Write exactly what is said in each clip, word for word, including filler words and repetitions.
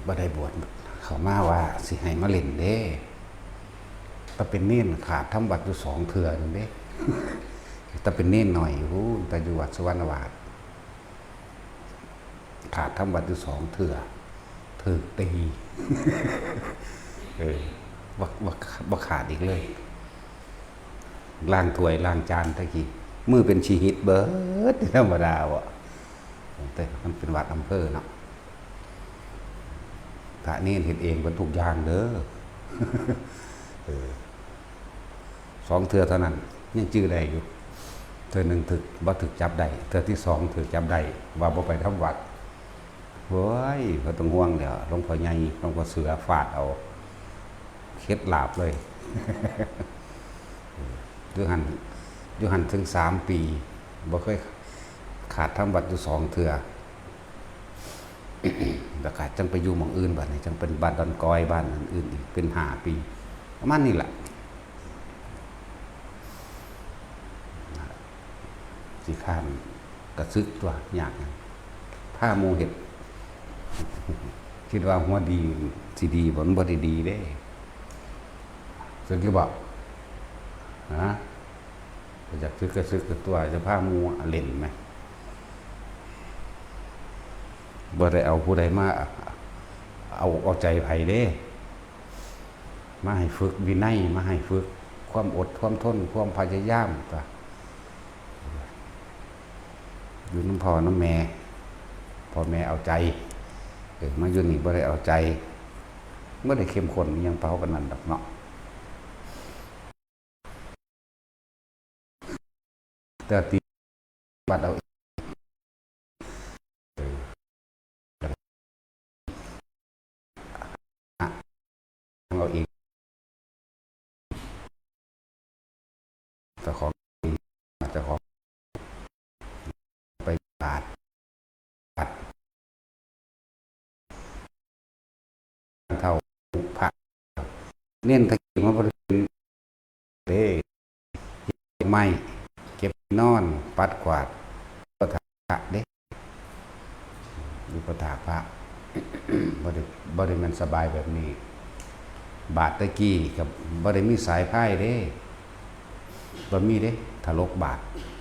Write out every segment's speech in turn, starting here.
บ่ได้บวช เขามาว่าสิให้มาเล่นเด้ แต่เป็นเณรขาดทำวัตรอยู่สองเทื่อหนึ่งเด้ แต่เป็นเณรน้อยอยู่ แต่อยู่วัดสุวรรณวาส ขาดทำวัตรอยู่สองเทื่อ ถืกตี เออ บ่ บ่ บ่ขาดอีกเลย ล้างถ้วยล้างจานตะกี้ มือเป็นชีหิตเบิด ธรรมดาบ่ แต่มันเป็นวัดอำเภอเนาะ พระเณรเฮ็ดเองเบิดทุกอย่างเด้อ เออ สองเทื่อเท่านั้น ยังจื่อได้อยู่ เทื่อหนึ่งถืก บ่ถืกจับได้ เทื่อที่สองถืกจับได้ ว่าบ่ไปทำวัตร โอ้ย บ่ต้องห่วงแล้ว หลวงพ่อใหญ่ หลวงพ่อเสือฟาดเอา เข็ดหลาบเลย อยู่หั่น อยู่หั่นถึงสามปี บ่เคยขาดทำวัตรอยู่สองเทื่อ แล้วก็จั่งไปอยู่หม่องอื่นบัดนี้ จั่งเป็นบ้านดอนกอย บ้านอื่นอีก เป็นห้าปี ประมาณนี้ล่ะ ขี้คร้านก็สึกตัวยากหยัง พาหมู่เฮ็ด คิดว่าหัวดีสิดีบ่ มันบ่ได้ดีเด้ สึกอยู่บ่ ฮะ อยากสึกก็สึกตัวย จะพาหมู่เล่นแหม บ่ได้เอาผู้ใดมา เอาอกเอาใจไผเด้ มาให้ฝึกวินัย มาให้ฝึกความอดความทน ความพยายามตั๊ว อยู่นำพ่อนำแม่ พ่อแม่เอาใจ เออ มาอยู่นี่บ่ได้เอาใจ บ่ได้เข้มข้นอิหยังปานนั้นดอกเนาะ แต่ตีบัตรเอาเอง เออ เอาเอง เจ้าของ เจ้าของ ไปบาด บาด เฒ่า พระ เณรตะกี้มันบ่ได้เป็นเด้ เก็บไม้ เก็บนอน ปัดกวาด อุปถากพระเด้ อุปถากพระ บ่ได้ บ่ได้แม่นสบายแบบนี้ บาดตะกี้ก็บ่ได้มีสายพายเด้ บ่มีเด้ ถ้าลกบาด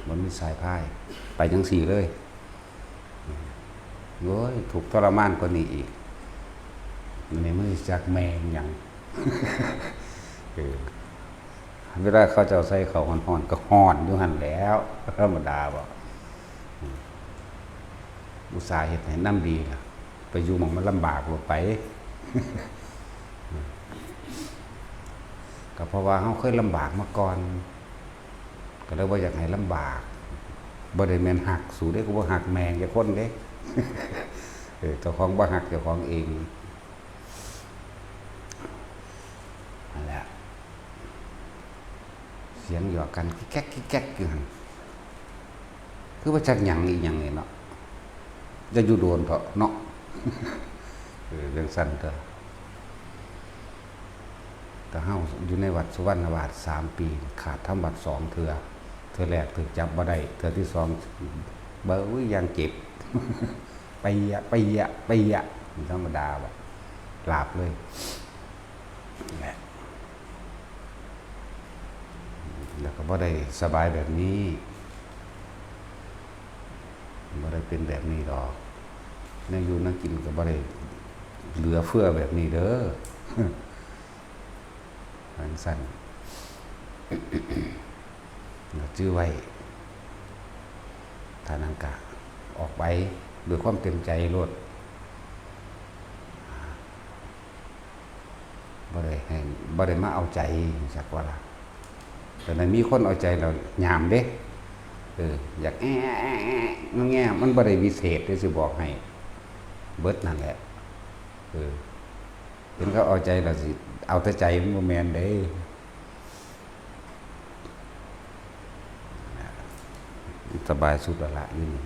บ่มีสายพาย ไปจั่งซี้เลย โอ้ย ทุกข์ทรมานกว่านี้อีก อันนี้มันสิจักแม่นหยัง เออ เวลาเขาเจ้าใส่ข้าวฮ้อนๆ ก็ฮ้อนอยู่หั่นแหล้ว ธรรมดาบ่ อืม อุตส่าห์เฮ็ดให้นำดีล่ะ ไปอยู่หม่องมันลำบากโลดไป ก็เพราะว่าเฮาเคยลำบากมาก่อน ก็เลยบ่อยากให้ลำบาก บ่ได้แม่นฮักสูเด้ กูบ่ฮักแม่งจักคนเด้ เออ เจ้าของบ่ฮักเจ้าของเอง นั่นแหละ เสียงหยอกกัน คิกแก๊ก คิกแก๊กอยู่หั่น คือว่าจักหยังอีหยังนี่เนาะ อย่าอยู่โดนเถาะเนาะ เออ จั่งซั้นเถาะ แต่เฮาอยู่ในวัดสุวรรณวาสสามปี ขาดทำวัตรสองเทื่อ เทื่อแรกถืกจับบ่ได้ เทื่อที่สอง เบ้ย อย่างเจ็บ เปียะ เปียะ เปียะ ธรรมดาบ่ หลาบเลย แหละ แล้วก็บ่ได้สบายแบบนี้ บ่ได้เป็นแบบนี้ดอก แนวอยู่แนวกินก็บ่ได้เหลือเฟือแบบนี้เด้อ จั่งซั้น ก็จื่อไว้ ถ้านั้นก็ออกไปด้วยความเต็มใจโลด บ่ได้ให้ บ่ได้มาเอาใจ จักว่าล่ะ แต่นั้นมีคนเอาใจแล้วยามเด้ เออ อยากแอะแอะแอะแอะ มันแง่ มันบ่ได้วิเศษเด้ สิบอกให้ เบิดนั่นแหละ เออ เห็นเขาเอาใจแล้วสิ เอาแต่ใจมันบ่แม่นเด้ สบายสุดแล้วล่ะอยู่นี่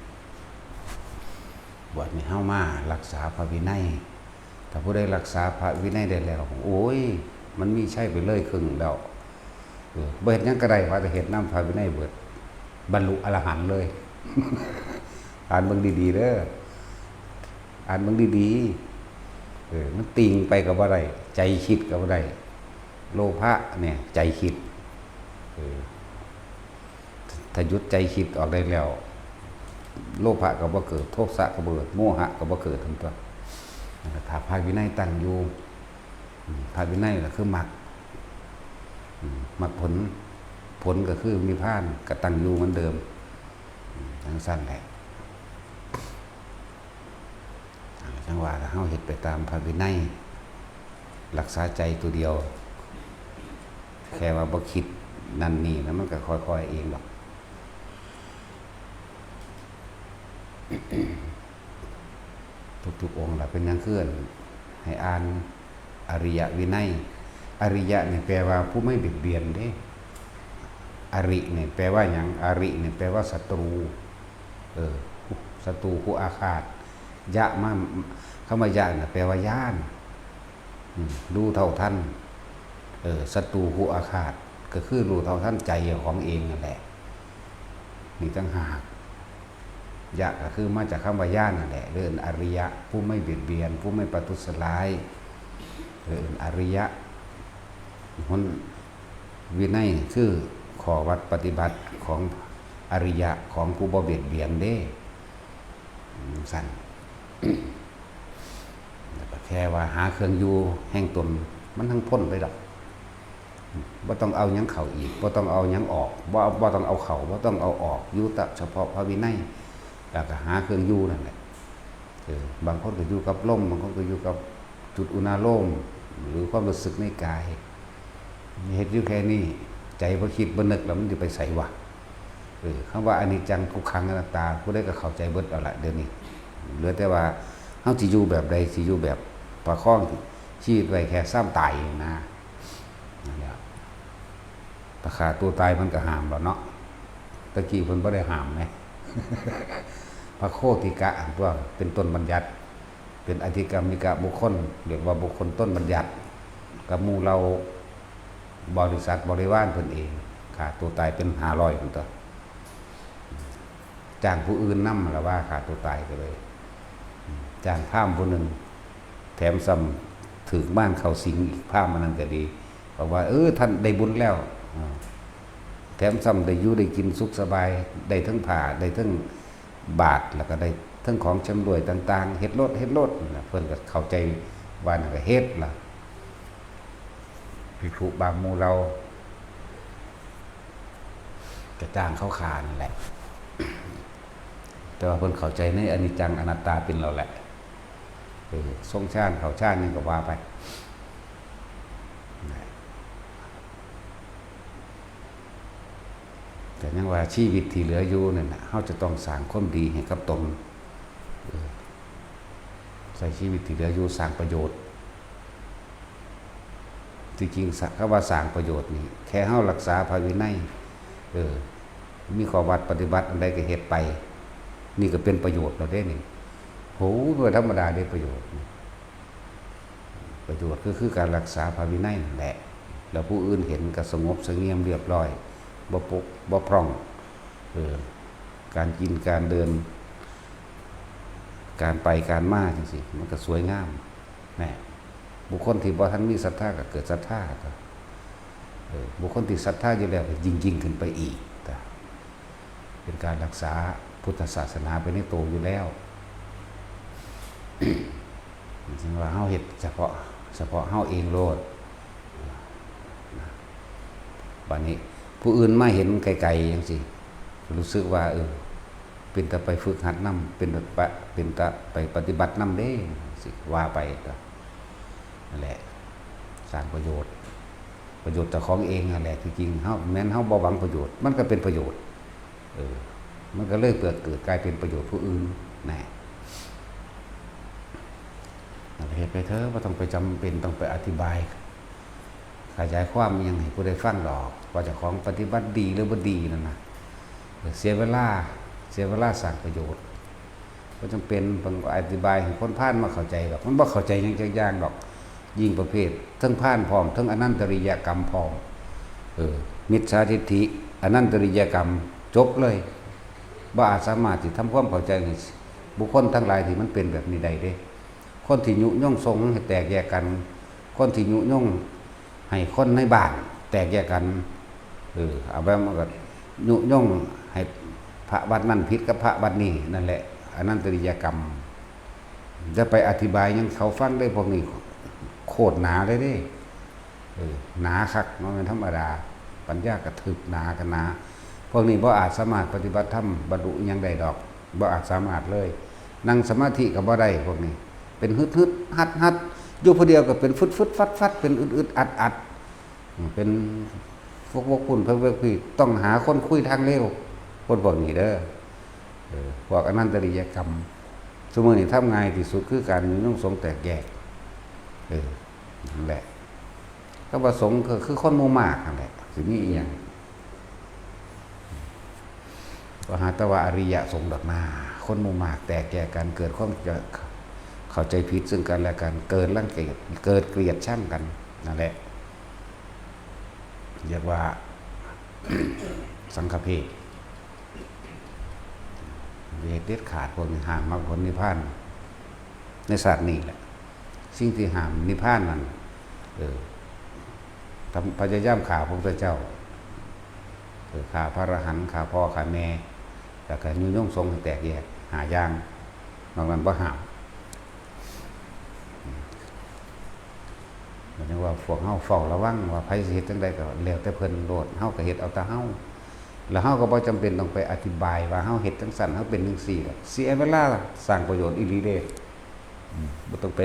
บวชนี่เฮามารักษาพระวินัย ถ้าผู้ใดรักษาพระวินัยได้แล้ว โอ้ย มันมีชัยไปเลยครึ่งแล้ว เออ บ่เฮ็ดหยังก็ได้ ว่าแต่เฮ็ดนำพระวินัยเบิด บรรลุอรหันต์เลย อ่านเบิ่งดีๆ เด้อ อ่านเบิ่งดี เออ มันติ่งไปก็บ่ได้ ใจคิดก็บ่ได้ โลภะเนี่ย ใจคิด เออ ถ้าหยุดใจคิดออกได้แล้ว โลภะก็บ่เกิด โทสะก็บ่เกิด โมหะก็บ่เกิด ทั้งตัว ถ้าพระวินัยตั้งอยู่ อืม พระวินัยก็คือมรรค อืม มรรคผล ผลก็คือนิพพาน ก็ตั้งอยู่เหมือนเดิม อืม จั่งซั้นแหละ อ่า จั่งว่าถ้าเฮาเฮ็ดไปตามพระวินัย รักษาใจตัวเดียว แค่ว่าบ่คิดนั่นนี่นะ มันก็ค่อยๆเองดอก ทุกๆองค์ล่ะ เป็นหยังคือให้อ่านอริยวินัย อริยะนี่แปลว่าผู้ไม่เบียดเบียนเด้ อรินี่แปลว่าหยัง อรินี่แปลว่าศัตรู เออ ศัตรู คู่อาฆาต ยะมา คำว่ายะน่ะแปลว่าญาณ อืม รู้เท่าทัน เออ ศัตรู คู่อาฆาต ก็คือรู้เท่าทันใจของเองนั่นแหละ นี่ต่างหาก ยะก็คือมาจากคำว่าญาณนั่นแหละ เอิ้นอริยะ ผู้ไม่เบียดเบียน ผู้ไม่ประทุษร้าย เอิ้นอริยะ หน วินัยคือข้อวัดปฏิบัติของอริยะ ของผู้บ่เบียดเบียนเด้ อืม ซั่น แล้วก็แค่ว่าหาเครื่องอยู่แห่งตน มันทั้งพ้นไปดอก บ่ต้องเอาหยังเข้าอีก บ่ต้องเอาหยังออก บ่ บ่ต้องเอาเข้า บ่ต้องเอาออก อยู่แต่เฉพาะพระวินัย แล้วก็หาเครื่องอยู่นั่นแหละ เออ บางคนก็อยู่กับลม บางคนก็อยู่กับจุดอุณาโลม หรือความรู้สึกในกาย เฮ็ดอยู่แค่นี้ ใจบ่คิดบ่นึกแล้วมันสิไปไสวะ เออ คำว่าอนิจจัง ทุกขัง อนัตตา ผู้ใดก็เข้าใจเบิดเอาละเดี๋ยวนี้ เหลือแต่ว่าเฮาสิอยู่แบบใด สิอยู่แบบประคองชีวิตไว้แค่ซ้ำตายนี่นะ นั่นแหละ ถ้าฆ่าตัวตายมันก็ห้ามแล้วเนาะ ตะกี้เพิ่นบ่ได้ห้ามไง พระโคติกะตัวเป็นต้นบัญญัติ เป็นอธิกรรมิกะบุคคล เรียกว่าบุคคลต้นบัญญัติ กับหมู่เหล่าบริษัทบริวารเพิ่นเอง ฆ่าตัวตายเป็นห้าร้อยพุ้นตัว จ้างผู้อื่นนำละว่าฆ่าตัวตายก็เลย จ้างพราหมณ์ผู้หนึ่ง แถมซ้ำถืกมารเข้าสิงอีก พราหมณ์อันนั้นก็ดี บอกว่า เออ ท่านได้บุญแล้ว อ่า แถมซ้ำได้อยู่ได้กินสุขสบาย ได้ทั้งผ้า ได้ทั้งบาตร แล้วก็ได้ทั้งของชำร่วยต่างๆ เฮ็ดโลด เฮ็ดโลด นั่นน่ะ เพิ่นก็เข้าใจว่านั่นก็เฮ็ดล่ะ ภิกขุบางหมู่เหล่า ก็จ้างเขาฆ่านั่นแหละ แต่ว่าเพิ่นเข้าใจในอนิจจังอนัตตาเป็นแล้วแหละ เออ ทรงฌาน เข้าฌานหยังก็ว่าไป แต่ยังว่าชีวิตที่เหลืออยู่นั่นน่ะ เฮาจะต้องสร้างความดีให้กับตน เออ ใช้ชีวิตที่เหลืออยู่สร้างประโยชน์ ที่จริงสะ คำว่าสร้างประโยชน์นี่ แค่เฮารักษาพระวินัย เออ มีข้อวัดปฏิบัติอันใดก็เฮ็ดไป นี่ก็เป็นประโยชน์แล้วเด้นี่ โห บ่ธรรมดาเด้ประโยชน์นี่ ประโยชน์ก็คือการรักษาพระวินัยนั่นแหละ แล้วผู้อื่นเห็นก็สงบเสงี่ยมเรียบร้อย บ่ปก บ่พร่อง เออ การกินการเดิน การไปการมาจั่งซี้ มันก็สวยงาม แน่ บุคคลที่บ่ทันมีศรัทธาก็เกิดศรัทธา เออ บุคคลที่ศรัทธาอยู่แล้วก็ยิ่ง ยิ่งขึ้นไปอีก เป็นการรักษาพุทธศาสนาไปในตัวอยู่แล้ว ถึงว่าเฮาเฮ็ดเฉพาะ เฉพาะเฮาเองโลด บัดนี้ผู้อื่นมาเห็นไกลๆจั่งซี้ รู้สึกว่า เออ เป็นตาไปฝึกหัดนำ เป็นตาไป เป็นตาไปปฏิบัตินำเด้ สิว่าไปก็ นั่นแหละ สร้างประโยชน์ ประโยชน์เจ้าของเองนั่นแหละ ที่จริงเฮา แม้นเฮาบ่หวังประโยชน์ มันก็เป็นประโยชน์ เออ มันก็เลยเกิด เกิดกลายเป็นประโยชน์ผู้อื่น นะ นั่นแหละ เฮ็ดไปเถอะ บ่ต้องไปจำเป็นต้องไปอธิบาย ขยายความอิหยังให้ผู้ใดฟังดอก ว่าเจ้าของปฏิบัติดีหรือบ่ดีนั่นน่ะ เสียเวลา เสียเวลาสร้างประโยชน์ บ่จำเป็นต้องอธิบายให้คนพาลมาเข้าใจดอก มันบ่เข้าใจหยังจักอย่างดอก ยิ่งประเภทเทิงพาลพร้อม เทิงอนันตริยกรรมพร้อม เออ มิจฉาทิฏฐิ อนันตริยกรรม จบเลย บ่อาจสามารถที่ทำความเข้าใจให้บุคคลทั้งหลายที่มันเป็นแบบนี้ได้เด้ คนที่ยุยงสงฆ์ให้แตกแยกกัน คนที่ยุยงให้คนในบ้านแตกแยกกัน เออ เอาแบบมันก็ยุยงให้พระวัดนั่นผิดกับพระวัดนี้ นั่นแหละ อนันตริยกรรม จะไปอธิบายหยังเขาฟังได้ พวกนี้โคตรหนาเลยเด้ เออ หนาคัก บ่แม่นธรรมดา ปัญญากระถึกหนากันหนา พวกนี้บ่อาจสามารถปฏิบัติธรรมบรรลุอิหยังได้ดอก บ่อาจสามารถเลย นั่งสมาธิก็บ่ได้ พวกนี้ เป็นฮึดๆฮัดๆ อยู่ผู้เดียวก็เป็นฟึดๆฟัดๆ เป็นอึดๆอัดๆ เป็นวกๆพุ่น เพิกๆพี้ ต้องหาคนคุยทางเร็ว คนพวกนี้เด้อ เออ พวกอนันตริยกรรม ซุมื้อนี้ทำง่ายที่สุดคือการยุยงสงฆ์แตกแยก เออ นั่นแหละ คำว่าสงฆ์ก็คือคนหมู่มากนั่นแหละ สิมีอีหยัง ก็หาแต่ว่าอริยสงฆ์ดอกนา คนหมู่มากแตกแยกกัน เกิดความจะเข้าใจผิดซึ่งกันและกัน เกิดรังเกียจ เกิดเกลียดชังกัน นั่นแหละ เรียกว่า สังฆเพศ เหตุเด็ดขาด พวกนี้ห้ามมรรคผลนิพพาน ในชาตินี้แหละ สิ่งที่ห้ามนิพพานนั่น เออ ทำ พยายามฆ่าพระพุทธเจ้า เออ ฆ่าพระอรหันต์ ฆ่าพ่อ ฆ่าแม่ แล้วก็ยุยงสงฆ์ให้แตกแยก ห้าอย่าง นอกนั้นบ่ห้าม หมายถึงว่าพวกเฮาเฝ้าระวังว่าไผสิเฮ็ดจั่งใดก็แล้วแต่เพิ่นโลด เฮาก็เฮ็ดเอาแต่เฮา แล้วเฮาก็บ่จำเป็นต้องไปอธิบายว่าเฮาเฮ็ดจั่งซั้น เฮาเป็นจั่งซี้ดอก เสียเวลา สร้างประโยชน์อีหลีเด้ อืม บ่ต้องไป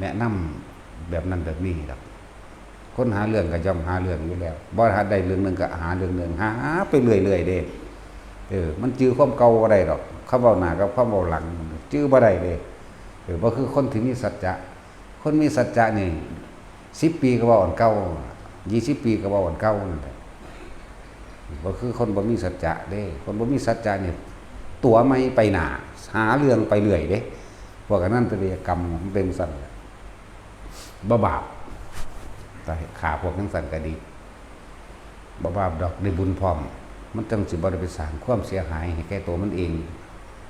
แนะนำแบบนั้นแบบนี้ดอก คนหาเรื่องก็ย่อมหาเรื่องอยู่แล้ว บ่หาได้เรื่องหนึ่งก็หาเรื่องหนึ่ง หาไปเรื่อยๆเด้ เออ มันจื่อความเก่าบ่ได้ดอก คำเว้าหน้ากับคำเว้าหลัง จื่อบ่ได้เด้ เออ บ่คือคนที่มีสัจจะ คนมีสัจจะนี่ สิบปีก็เว้าอันเก่า ยี่สิบปีก็เว้าอันเก่านั่นแหละ บ่คือคนบ่มีสัจจะเด้ คนบ่มีสัจจะนี่ ตั๋วใหม่ไปหน้า หาเรื่องไปเรื่อยเด้ พวกอนันตริยกรรมมันเป็นจั่งซั้นแหละ บ่บาป แต่ฆ่าพวกจั่งซั้นก็ดี บ่บาปดอก ได้บุญพร้อม มันจั่งสิบ่ได้ไปสร้างความเสียหายให้แก่ตัวมันเอง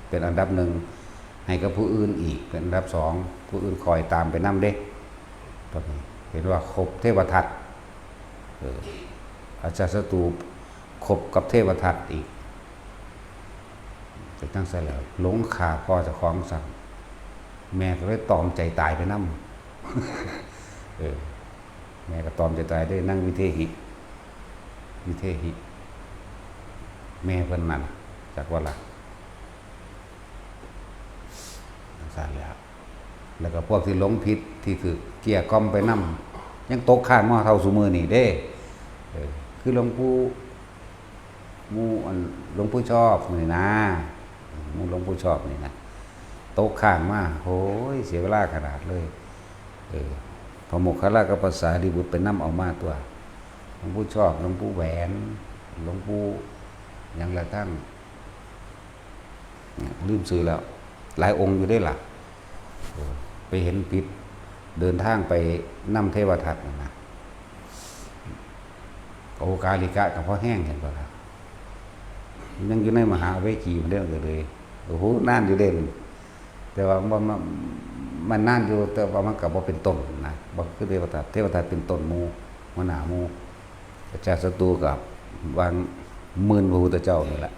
เป็นอันดับหนึ่ง ให้กับผู้อื่นอีก เป็นอันดับสอง ผู้อื่นคอยตามไปนำเด้ ตอนนี้เห็นว่าคบเทวทัต เออ อาชาติศัตรูคบกับเทวทัตอีก เป็นจั่งซั้นแล้ว หลงฆ่าพ่อเจ้าของซ้ำ แม่ก็เลยตอมใจตายไปนำ เออ แม่ก็ตอมใจตายเด้ นางวิเทหิ วิเทหิ แม่เพิ่นนั่น จักว่าล่ะ จั่งซั้นแหล้ว แล้วก็พวกที่หลงผิดที่ถืกเกลี้ยกล่อมไปนำ ยังตกค้างมาเท่าซุมื้อนี้เด้ เออ คือหลวงปู่ หมู่อัน หลวงปู่ชอบนี่นะ หมู่หลวงปู่ชอบนี่นะ ตกค้างมา โอ้ย เสียเวลาขนาดเลย เออ พระโมคคัลลากับพระสารีบุตรไปนำเอามาตัว หลวงปู่ชอบ หลวงปู่แหวน หลวงปู่หยังละทั้ง ลืมชื่อแล้ว หลายองค์อยู่เด้ล่ะ เออ ไปเห็นผิด เดินทางไปนำเทวทัตนั่นนะ โอกาลิกะก็พอแฮง เห็นบ่ล่ะ ยังอยู่ในมหาเวจีอยู่เด้ ก็เลย โอ้โห นานอยู่เด้ แต่ว่ามัน มัน มันนานอยู่ แต่ว่ามันก็บ่เป็นต้นนะ บ่คือเทวทัต เทวทัตเป็นต้นหมู่ หัวหน้าหมู่ อาชาติศัตรูก็วางหมื่นพระพุทธเจ้านี่แหละ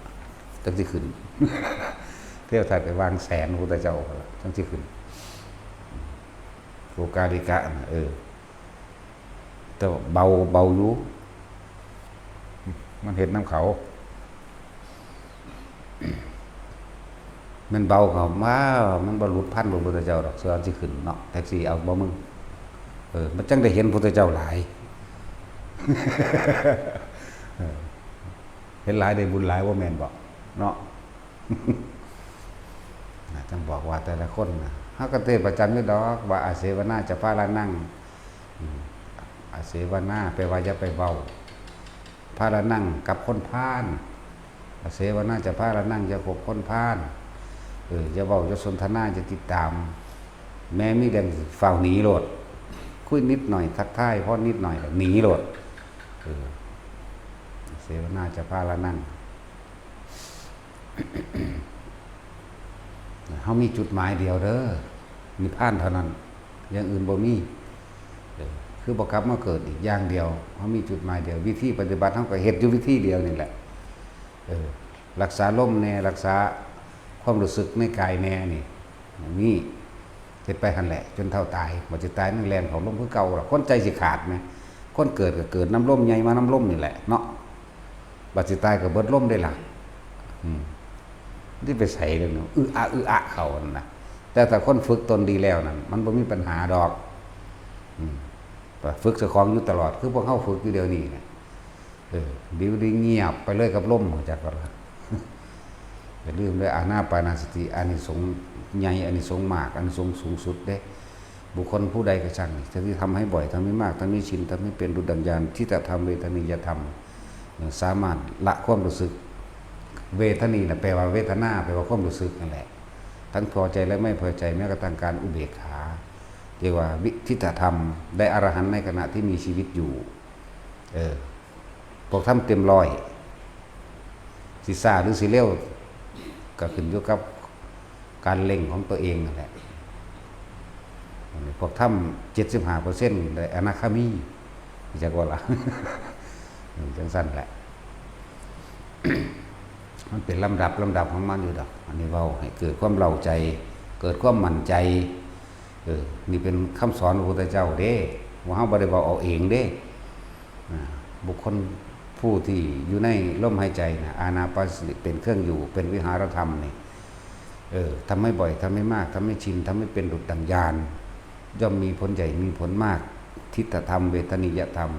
จั่งสิขึ้น เทวทัตก็วางแสนพระพุทธเจ้านั่นล่ะ จั่งสิขึ้น โอกาลิกะน่ะ เออ แต่ว่าเบา เบาอยู่ มันเฮ็ดนำเขา มันเบาเขา ว้าว มันบ่หลุดพันพระพุทธเจ้าดอก ส่วนสิขึ้นเนาะ แท็กซี่เอาบ่มึง เออ มันจั่งได้เห็นพุทธเจ้าหลาย เออ เห็นหลายได้บุญหลาย บ่แม่นบ่ เนาะ นะ จั่งบอกว่าแต่ละคนนะ เฮาก็เทศน์ประจำอยู่ดอก ว่า อาเสวนาจะพาลานัง อืม อาเสวนา แปลว่าอย่าไปเว้า พาลานัง กับคนพาล อาเสวนาจะพาลานัง อย่าคบคนพาล เออ อย่าเว้า อย่าสนทนา อย่าติดตาม แม้มีเรื่องฟ้าวหนีโลด คุยนิดหน่อย ทักทายพอนิดหน่อย แล้วหนีโลด เออ อาเสวนาจะพาลานัง เฮามีจุดหมายเดียวเด้อ นิพพานเท่านั้น อย่างอื่นบ่มี เออ คือบ่กลับมาเกิดอีกอย่างเดียว เฮามีจุดหมายเดียว วิธีปฏิบัติเฮาก็เฮ็ดอยู่วิธีเดียวนี่แหละ เออ รักษาลมแน่ รักษาความรู้สึกในกายแน่นี่ มี เฮ็ดไปหั่นแหละ จนเฒ่าตาย บัดสิตายมันแล่นเข้าลมคือเก่าล่ะ คนใจสิขาดแหม คนเกิดก็เกิดนำลม ใหญ่มานำลมนี่แหละเนาะ บัดสิตายก็เบิดลมเด้ล่ะ อืม สิไปไสเด้เนาะ อึอะอึอะเข้านั่นน่ะ แต่ถ้าคนฝึกตนดีแล้วนั่น มันบ่มีปัญหาดอก อืม ฝึกเจ้าของอยู่ตลอด คือพวกเฮาฝึกอยู่เดี๋ยวนี้น่ะ เออ ดีบ่ดีเงียบไปเลยกับลม ฮู้จักบ่ล่ะ อย่าลืมเด้อ อานาปานสติ อานิสงส์ใหญ่ อานิสงส์มาก อานิสงส์สูงสุดเด้ บุคคลผู้ใดก็ช่าง ที่ทำให้บ่อย ทำให้มาก ทำให้ชิน ทำให้เป็นดุจดังยาน ทิฏฐธรรม เวทนียธรรม เอ่อ สามารถละความรู้สึก เวทนีน่ะ แปลว่าเวทนา แปลว่าความรู้สึกนั่นแหละ ทั้งพอใจและไม่พอใจ แม้กระทั่งการอุเบกขา เรียกว่าวิ ทิฏฐธรรม ได้อรหันต์ในขณะที่มีชีวิตอยู่ เออ พวกทำเต็มร้อย สิช้าหรือสิเร็ว ก็ขึ้นอยู่กับการเร่งของตัวเองนั่นแหละ พวกทำเจ็ดสิบห้าเปอร์เซ็นต์ ได้อนาคามี จักว่าล่ะ จังซั่นแหละ มันเป็นลำดับ ลำดับของมันอยู่ดอก อันนี้เว้าให้เกิดความเล้าใจ เกิดความมั่นใจ เออ นี่เป็นคำสอนของพระพุทธเจ้าเด้ ว่าเฮาบ่ได้เว้าเอาเองเด้ อ่า บุคคลผู้ที่อยู่ในลมหายใจน่ะ อานาปานสติเป็นเครื่องอยู่ เป็นวิหารธรรมนี่ เออ ทำให้บ่อย ทำให้มาก ทำให้ชิน ทำให้เป็นดุจดังยาน ย่อมมีผลใหญ่ มีผลมาก ทิฏฐธรรม เวทนียธรรม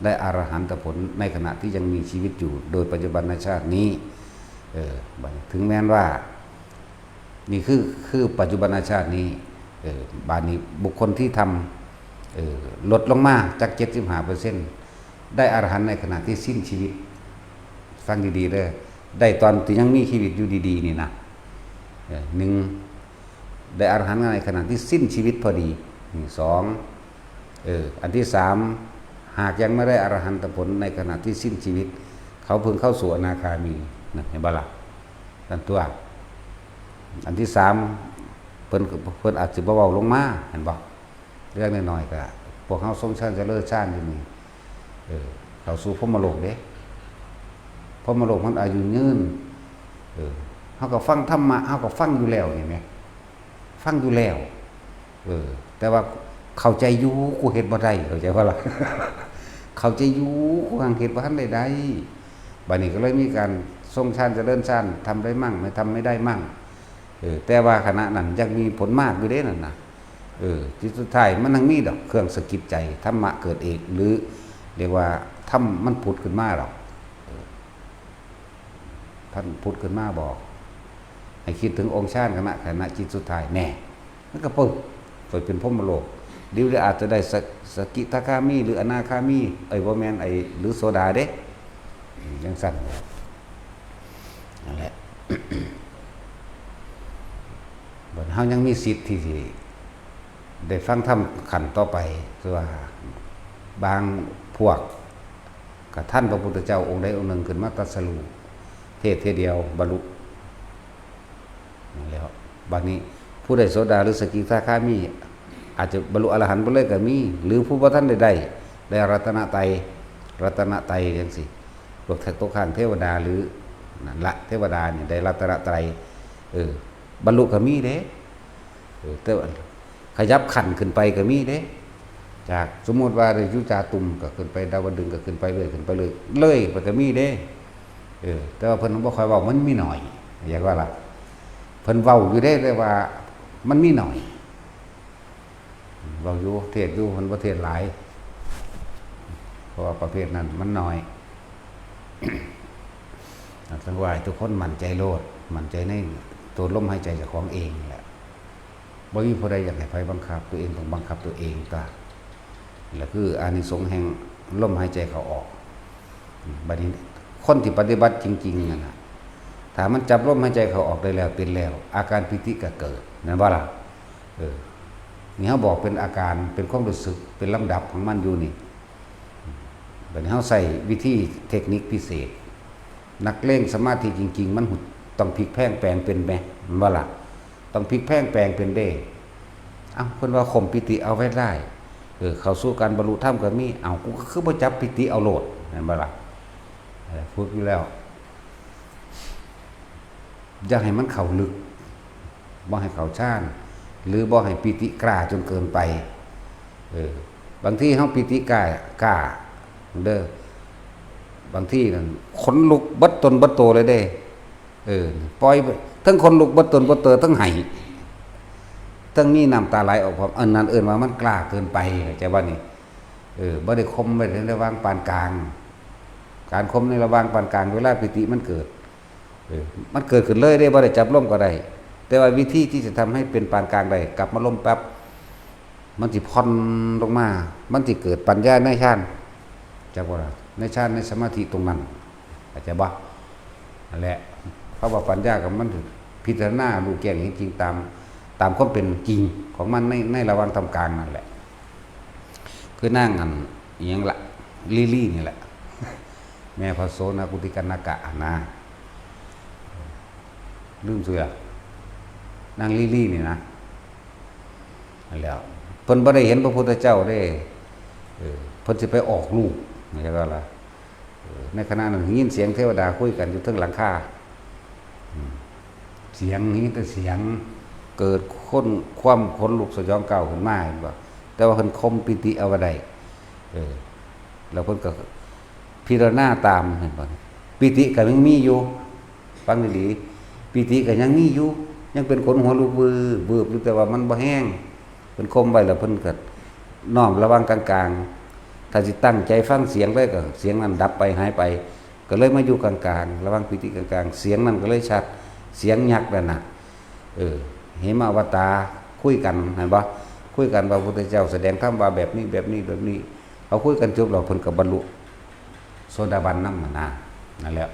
ได้อรหันตผลในขณะที่ยังมีชีวิตอยู่ โดยปัจจุบันชาตินี้ เออ บัดนี้ถึงแม้นว่า นี่คือ คือปัจจุบันชาตินี้ เออ บาดนี้บุคคลที่ทำ เออ ลดลงมาจากเจ็ดสิบห้าเปอร์เซ็นต์ ได้อรหันต์ในขณะที่สิ้นชีวิต ฟังดีๆเด้อ ได้ตอนที่ยังมีชีวิตอยู่ดีๆนี่นะ เออ หนึ่ง ได้อรหันต์ในขณะที่สิ้นชีวิตพอดี นี่ สอง เออ อันที่สาม หากยังไม่ได้อรหันตผลในขณะที่สิ้นชีวิต เขาเพิ่งเข้าสู่อนาคามี นะ เห็นบ่ล่ะ นั่นตัว อันที่สาม เพิ่น เพิ่นอาจสิบ่เว้าลงมา เห็นบ่ เรื่องน้อยๆก็ พวกเฮาทรงฌานเจริญฌานอยู่นี่ เออ เข้าสู่พรหมโลกเด้ พรหมโลกมันอายุยืน เออ เฮาก็ฟังธรรมะ เฮาก็ฟังอยู่แล้วนี่แหม ฟังอยู่แล้ว เออ แต่ว่าเข้าใจอยู่ กูเฮ็ดบ่ได้ เข้าใจบ่ล่ะ เข้าใจอยู่ กูยังเฮ็ดบ่ทันได้ได้ บัดนี้ก็เลยมีการทรงฌานเจริญฌาน ทำได้มั่ง ไม่ ทำไม่ได้มั่ง เออ แต่ว่าขณะนั้นยังมีผลมากอยู่เด้นั่นน่ะ เออ ที่สุดท้ายมันยังมีดอกเครื่องสะกิดใจ ธรรมะเกิดเอง หรือเรียกว่าธรรมมันผุดขึ้นมาดอก เออ ท่านผุดขึ้นมาบอก ให้คิดถึงองค์ฌานขณะ ขณะจิตสุดท้าย แน่ มันก็ปึ๊บ ไปเป็นพรหมโลก เดี๋ยวอาจจะได้สะ สกิทาคามี หรืออนาคามี เอ้ย บ่แม่น ไอ้ หรือโสดาเด้ อืม จังซั่น นั่นแหละ บัดเฮายังมีสิทธิ์ที่สิได้ฟังธรรมขั้นต่อไป คือว่าบางพวก ก็ทันพระพุทธเจ้าองค์ใดองค์หนึ่งขึ้นมาตรัสรู้ เทศเทื่อเดียวบรรลุ นั่นแหล้ว บัดนี้ผู้ได้โสดาหรือสกิทาคามี อาจจะบรรลุอรหันต์ไปเลยก็มี หรือผู้บ่ทันได้ได้ ได้รัตนตรัย รัตนตรัยจังซี่ พวกตกค้างเทวดาหรือนั่นละ เทวดานี่ได้รัตนตรัย เออ บรรลุก็มีเด้ เออ แต่ว่าขยับขั้นขึ้นไปก็มีเด้ จากสมมุติว่าได้อยู่จาตุมก็ขึ้นไปดาวดึงส์ก็ขึ้นไปเรื่อย ขึ้นไปเรื่อย เรื่อยไปก็มีเด้ เออ แต่ว่าเพิ่นบ่ค่อยเว้า มันมีน้อย อยากว่าล่ะ เพิ่นเว้าอยู่เด้ แต่ว่ามันมีน้อย เว้าอยู่ เทศน์อยู่ เพิ่นบ่เทศน์หลาย เพราะว่าประเภทนั้นมันน้อย จั่งว่าให้ทุกคนมั่นใจโลด มั่นใจในตัวลมหายใจเจ้าของเองนั่นแหละ บ่มีผู้ใดอยากให้ไผบังคับ ตัวเองต้องบังคับตัวเองตา นั่นแหละคืออานิสงส์แห่งลมหายใจเข้าออก บัดนี้คนที่ปฏิบัติจริงๆนั่นน่ะ ถ้ามันจับลมหายใจเข้าออกได้แล้ว เป็นแล้ว อาการปีติก็เกิด แม่นบ่ล่ะ เออ นี่เฮาบอกเป็นอาการ เป็นความรู้สึก เป็นลำดับของมันอยู่นี่ บัดนี้เฮาใช้วิธีเทคนิคพิเศษ นักเลงสมาธิจริงๆ มันต้องพลิกแพลงแปลงเป็นแหม แม่นบ่ล่ะ ต้องพลิกแพลงแปลงเป็นเด้ เอ้า เพิ่นว่าข่มปีติเอาไว้ได้ เออ เข้าสู่การบรรลุธรรมก็มี เอ้า กูก็คือบ่จับปีติเอาโลด แม่นบ่ล่ะ เออ ฝึกอยู่แล้ว อย่าให้มันเข้าลึก บ่ให้เข้าฌาน หรือบ่ให้ปีติกล้าจนเกินไป เออ บางทีเฮาปีติกล้า กล้า เด้อ บางทีนั่นขนลุกเบิดตนเบิดโตเลยเด้ เออ ปล่อยไป ทั้งขนลุกเบิดตนเบิดโต ทั้งไห้ ทั้งมีน้ำตาไหลออกพร้อม อันนั้นเอิ้นว่ามันกล้าเกินไป เข้าใจบ่นี่ เออ บ่ได้ข่มไว้ในระหว่างปานกลาง การข่มในระหว่างปานกลาง เวลาปีติมันเกิด เออ มันเกิดขึ้นเลยเด้ บ่ได้จับลมก็ได้ แต่ว่าวิธีที่จะทำให้เป็นปานกลางได้ กลับมาลมปั๊บ มันสิผ่อนลงมา มันสิเกิดปัญญาในฌาน จักว่าล่ะ ในฌาน ในสมาธิตรงนั้น เข้าใจบ่ นั่นแหละ เพราะว่าปัญญากับมันพิจารณารู้แจ้งเห็นจริงตาม ตามความเป็นจริงของมันใน ในระหว่างท่ามกลางนั่นแหละ คือนางอันอิหยังละ ลีลีนี่แหละ แม่พระโสนกุติกนกะหั่นนะ ลืมชื่อละ นางลีลีนี่นะ นั่นแหล้ว เพิ่นบ่ได้เห็นพระพุทธเจ้าเด้ เออ เพิ่นสิไปออกลูก เข้าใจบ่ล่ะ เออ ในขณะนั้นยินเสียงเทวดาคุยกันอยู่เทิงหลังคา อืม เสียง ยินแต่เสียง เกิดคนความขนลุกสยองกล้าวขึ้นมา เห็นบ่ แต่ว่าเพิ่นข่มปีติเอาไว้ได้ เออ แล้วเพิ่นก็พิจารณาตาม เห็นบ่ ปีติก็ยังมีอยู่ ฟังดีๆ ปีติก็ยังมีอยู่ ยังเป็นขนหัวลุกวืบวืบอยู่ แต่ว่ามันบ่แฮง เพิ่นข่มไว้แล้วเพิ่นก็น้อมระวังกลางๆ ถ้าสิตั้งใจฟังเสียงเลยก็เสียงนั้นดับไปหายไป ก็เลยมาอยู่กลางๆ ระหว่างปีติกลางๆ เสียงนั้นก็เลยชัด เสียงยักษ์นั่นน่ะ เออ เหมวัตตาคุยกัน เห็นบ่ คุยกันว่าพระพุทธเจ้าแสดงธรรมว่าแบบนี้ แบบนี้ แบบนี้ เขาคุยกันจบแล้วเพิ่นก็บรรลุโสดาบันนำหั่นนะ นั่นแหละ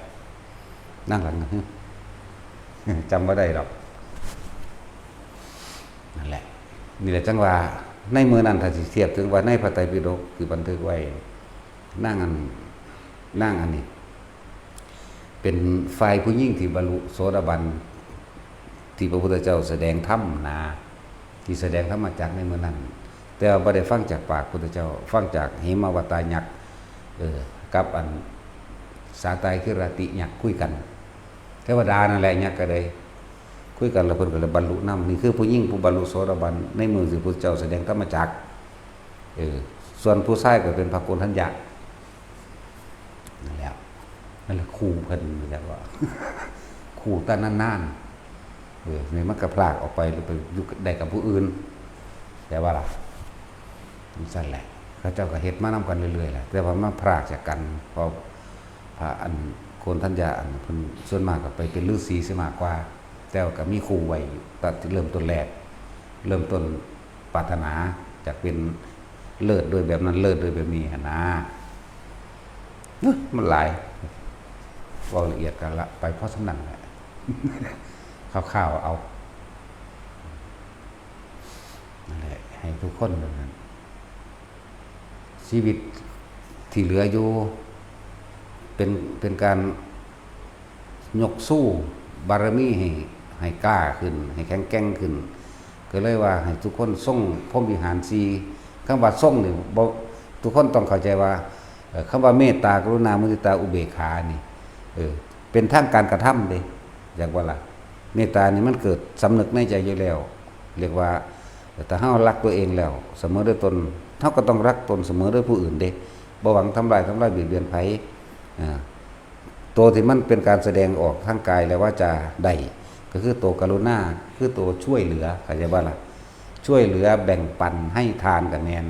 นั่งหลังนะ จำบ่ได้ดอก นั่นแหละ นี่แหละจั่งว่าในมื้อนั้นถ้าสิเทียบถึงว่าในพระไตรปิฎกที่บันทึกไว้ นางอัน นางอันนี้ เป็นฝ่ายผู้หญิงที่บรรลุโสดาบัน ที่พระพุทธเจ้าแสดงธรรมนะ ที่แสดงธรรมจักรในมื้อนั้น แต่ว่าบ่ได้ฟังจากปากพุทธเจ้า ฟังจากเหมวัตตายักษ์ เออ กับอันสาตายคือราติยักษ์คุยกัน เทวดานั่นแหละยักษ์ก็เลยคุยกัน แล้วเพิ่นก็เลยบรรลุนำ นี่คือผู้หญิงผู้บรรลุโสดาบันในมื้อที่พุทธเจ้าแสดงธรรมจักร เออ ส่วนผู้ชายก็เป็นพระโกณฑัญญะ นั่นแหละ นั่นแหละคู่เพิ่น แล้วก็ คู่ตั้งนานๆ เออ นี่มันก็พรากออกไป หรือไปอยู่ได้กับผู้อื่น แต่ว่าล่ะ จั่งซั่นแหละ เขาเจ้าก็เฮ็ดมานำกันเรื่อยๆ แหละ แต่ว่ามาพรากจากกัน เพราะพระอันโกณฑัญญะอันเพิ่นส่วนมากก็ไปเป็นฤาษีซะมากกว่า แต่ว่าก็มีคู่ไว้ตั้งแต่เริ่มต้นแรก เริ่มต้นปรารถนาอยากเป็นเลิศด้วยแบบนั้น เลิศด้วยแบบนี้หั่นนะ เอ้อ มันหลาย เว้าละเอียดกันละ ไปพอส่ำนั้นแหละ คร่าวๆ เอา นั่นแหละ ให้ทุกคนนั่นน่ะ ชีวิตที่เหลืออยู่ เป็น เป็นการยกสู้บารมีให้ ให้กล้าขึ้น ให้แข็งแกร่งขึ้น ก็เลยว่าให้ทุกคนทรงพรหมวิหารสี่ คำว่าทรงนี่บ่ ทุกคนต้องเข้าใจว่า เอ่อ คำว่าเมตตา กรุณา มุทิตา อุเบกขานี่ เออ เป็นทางการกระทำเด้ อยากว่าล่ะ เมตตานี่มันเกิดสำนึกในใจอยู่แล้ว เรียกว่า ถ้าเฮารักตัวเองแล้ว เสมอด้วยตน เฮาก็ต้องรักตนเสมอด้วยผู้อื่นเด้ บ่หวังทำลาย ทำลายเบียดเบียนไผ อ่า ตัวที่มันเป็นการแสดงออกทางกายและวาจาได้ ก็คือตัวกรุณา คือตัวช่วยเหลือ เข้าใจบ่ล่ะ ช่วยเหลือแบ่งปันให้ทานก็แม่น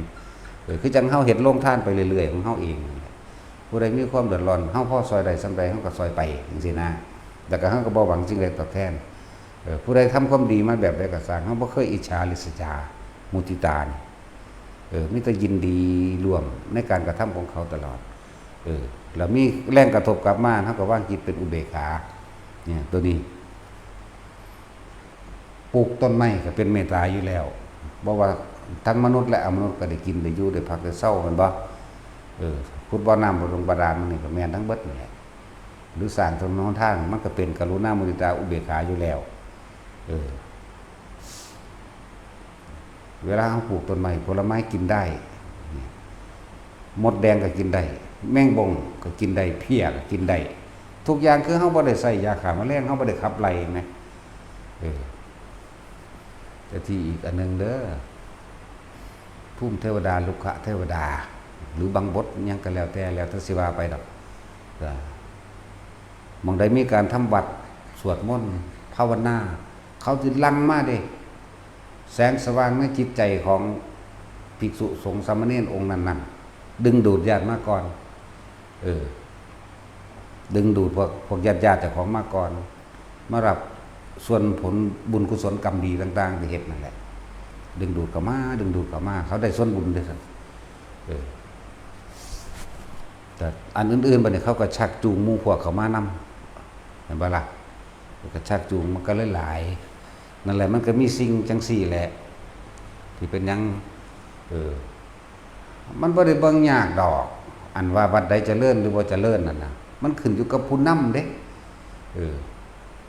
เออ คือจั่งเฮาเฮ็ดโรงทานไปเรื่อยๆ ของเฮาเองนั่นแหละ ผู้ใดมีความเดือดร้อน เฮาพอซ่อยได้ส่ำใด เฮาก็ซ่อยไป จั่งซี้นะ แล้วก็เฮาก็บ่หวังสิ่งใดตอบแทน เออ ผู้ใดทำความดีมาแบบใดก็ซ่าง เฮาบ่เคยอิจฉาริษยา มุทิตานี่ เออ มีแต่ยินดีร่วมในการกระทำของเขาตลอด เออ แล้วมีแรงกระทบกลับมา เฮาก็วางจิตเป็นอุเบกขา เนี่ย ตัวนี้ ปลูกต้นไม้ก็เป็นเมตตาอยู่แล้ว บ่ว่าทั้งมนุษย์และอมนุษย์ก็ได้กินได้อยู่ได้พักได้เซา แม่นบ่ เออ ขุดบ่อน้ำบ่อดงบาดาล มันนี่ก็แม่นทั้งเบิดนั่นแหละ หรือสร้างถนนหนทาง มันก็เป็นกรุณา มุทิตา อุเบกขาอยู่แล้ว เออ เวลาเราปลูกต้นไม้ผลไม้กินได้ มดแดงก็กินได้ แมงบงก็กินได้ เพี้ยก็กินได้ ทุกอย่างคือเราบ่ได้ใส่ยาฆ่าแมลง เราบ่ได้ขับไล่นะ เออ แต่ที่อีกอันหนึ่งเด้อ ภูมิเทวดา รุกขเทวดา หรือบางบทหยังก็แล้วแต่ แล้วแต่สิว่าไปดอก ก็ หม่องใดมีการทำวัตร สวดมนต์ ภาวนา เขาสิหลั่งมาเด้ แสงสว่างในจิตใจของภิกษุสงฆ์สามเณรองค์นั้นๆ ดึงดูดญาติมาก่อน เออ ดึงดูดพวก พวกญาติๆ เจ้าของมาก่อน มารับส่วนผลบุญกุศลกรรมดีต่างๆ ที่เฮ็ดนั่นแหละ ดึงดูดเข้ามา ดึงดูดเข้ามา เขาได้ส่วนบุญเด้อ เออ แต่อันอื่นๆ บัดนี้เขาก็ชักจูงหมู่พวกเข้ามานำ เห็นบ่ล่ะ ก็ชักจูงมันก็เลยหลาย นั่นแหละ มันก็มีสิ่งจังซี่แหละ ที่เป็นหยัง เออ มันบ่ได้เบิ่งยากดอก อันว่าวัดใดเจริญหรือบ่เจริญนั่นน่ะ มันขึ้นอยู่กับผู้นำเด้ เออ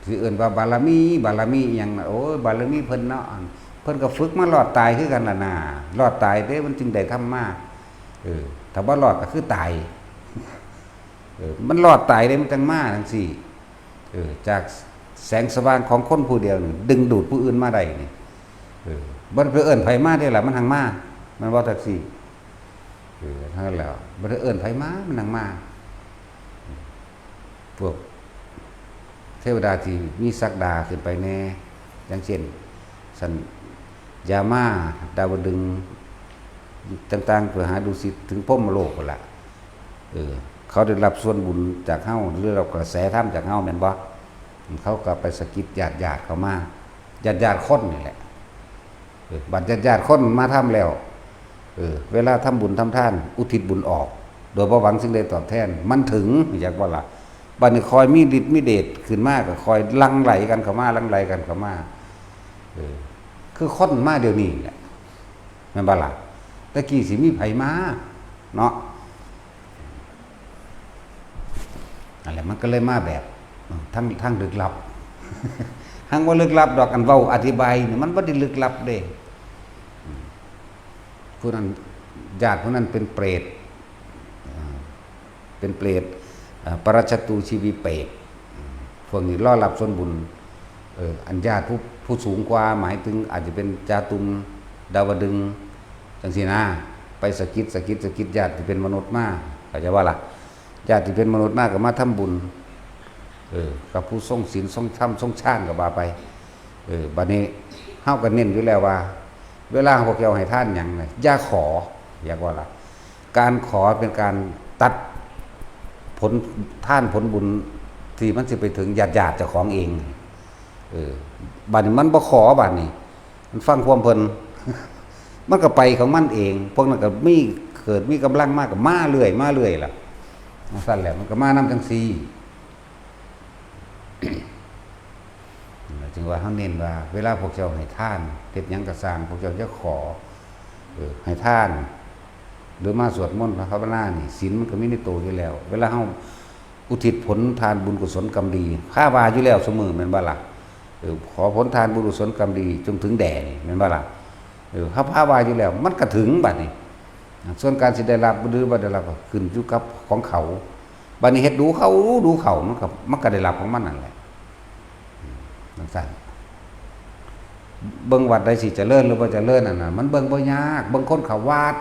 สิเอิ้นว่าบารมี บารมีอิหยังน่ะ โอ้ย บารมีเพิ่นเนาะ อัน เพิ่นก็ฝึกมารอดตายคือกันล่ะน่า รอดตายเด้ มันจึงได้ธรรมมา เออ ถ้าบ่รอดก็คือตาย เออ มันรอดตายเด้ มันจังมาจังซี่ เออ จากแสงสว่างของคนผู้เดียวนี่ ดึงดูดผู้อื่นมาได้นี่ เออ บ่ได้ไปเอิ้นไผมาเด้ล่ะ มันหังมา มันเว้าจั่งซี้ เออ เท่านั้นแหละ บ่ได้เอิ้นไผมา มันหังมา พวกเทวดาที่มีศักดาขึ้นไปแน่ อย่างเช่น สันยามา ดาวดึงส์ ต่างๆ ไปหาดุสิต ถึงพรหมโลกพู้นล่ะ เออ เขาได้รับส่วนบุญจากเฮา หรือรับกระแสธรรมจากเฮา แม่นบ่ เขาก็ไปสะกิดญาติๆ เข้ามา ญาติๆ คนนี่แหละ เออ บัดญาติๆ คนมาทำแล้ว เออ เวลาทำบุญทำทาน อุทิศบุญออก โดยบ่หวังสิ่งใดตอบแทน มันถึง อยากว่าล่ะ บัดนี้คอยมีฤทธิ์มีเดชขึ้นมา ก็คอยหลั่งไหลกันเข้ามา หลั่งไหลกันเข้ามา เออ คือคนมาเดี๋ยวนี้แหละ แม่นบ่ล่ะ แต่กี้สิมีไผมา เนาะ นั่นแหละ มันก็เลยมาแบบ ทาง ทางลึกลับ ทางบ่ลึกลับดอก อันเว้าอธิบายนี่มันบ่ได้ลึกลับเด้ ผู้นั้น ญาติผู้นั้นเป็นเปรต อ่า เป็นเปรต อ่า ปรัชตูชีวิเปรต พวกนี้รอรับส่วนบุญ เออ อันญาติผู้ ผู้สูงกว่า หมายถึงอาจจะเป็นจาตุม ดาวดึงส์ จังซี้นะ ไปสะกิด สะกิด สะกิดญาติที่เป็นมนุษย์มา เข้าใจบ่ล่ะ ญาติที่เป็นมนุษย์มาก็มาทำบุญ เออ กับผู้ทรงศีล ทรงธรรม ทรงฌานก็ว่าไป เออ บัดนี้เฮาก็เน้นอยู่แล้วว่า เวลาพวกเจ้าให้ทานหยังน่ะ อย่าขอ อยากว่าล่ะ การขอเป็นการตัดผลทานผลบุญที่มันสิไปถึงญาติๆ เจ้าของเอง เออ บัดนี้มันบ่ขอ บัดนี้ มันฟังความเพิ่น มันก็ไปของมันเอง พวกนั้นก็มี เกิดมีกำลังมาก็มาเรื่อย มาเรื่อยล่ะ จังซั่นแหละ มันก็มานำจังซี่ จึงว่าเฮาเน้นว่า เวลาพวกเจ้าให้ทาน เฮ็ดหยังก็ซ่าง พวกเจ้าอย่าขอ เออ ให้ทาน หรือมาสวดมนต์ภาวนานี่ ศีลมันก็มีในตัวอยู่แล้ว เวลาเฮาอุทิศผลทานบุญกุศลกรรมดี พาว่าอยู่แล้วซุมื้อ แม่นบ่ล่ะ เออ ขอผลทานบุญกุศลกรรมดีจงถึงแด่นี่ แม่นบ่ล่ะ เออ เฮาพาว่าอยู่แล้ว มันก็ถึงบัดนี้ ส่วนการสิได้รับหรือบ่ได้รับก็ขึ้นอยู่กับของเขา บัดนี้เฮ็ดดูเข้า ดูเข้า มันก็ มันก็ได้รับของมันนั่นแหละ จังซั่น เบิ่งวัดใดสิเจริญหรือบ่เจริญนั่นน่ะ มันเบิ่งบ่ยาก เบิ่งคนเข้าวัด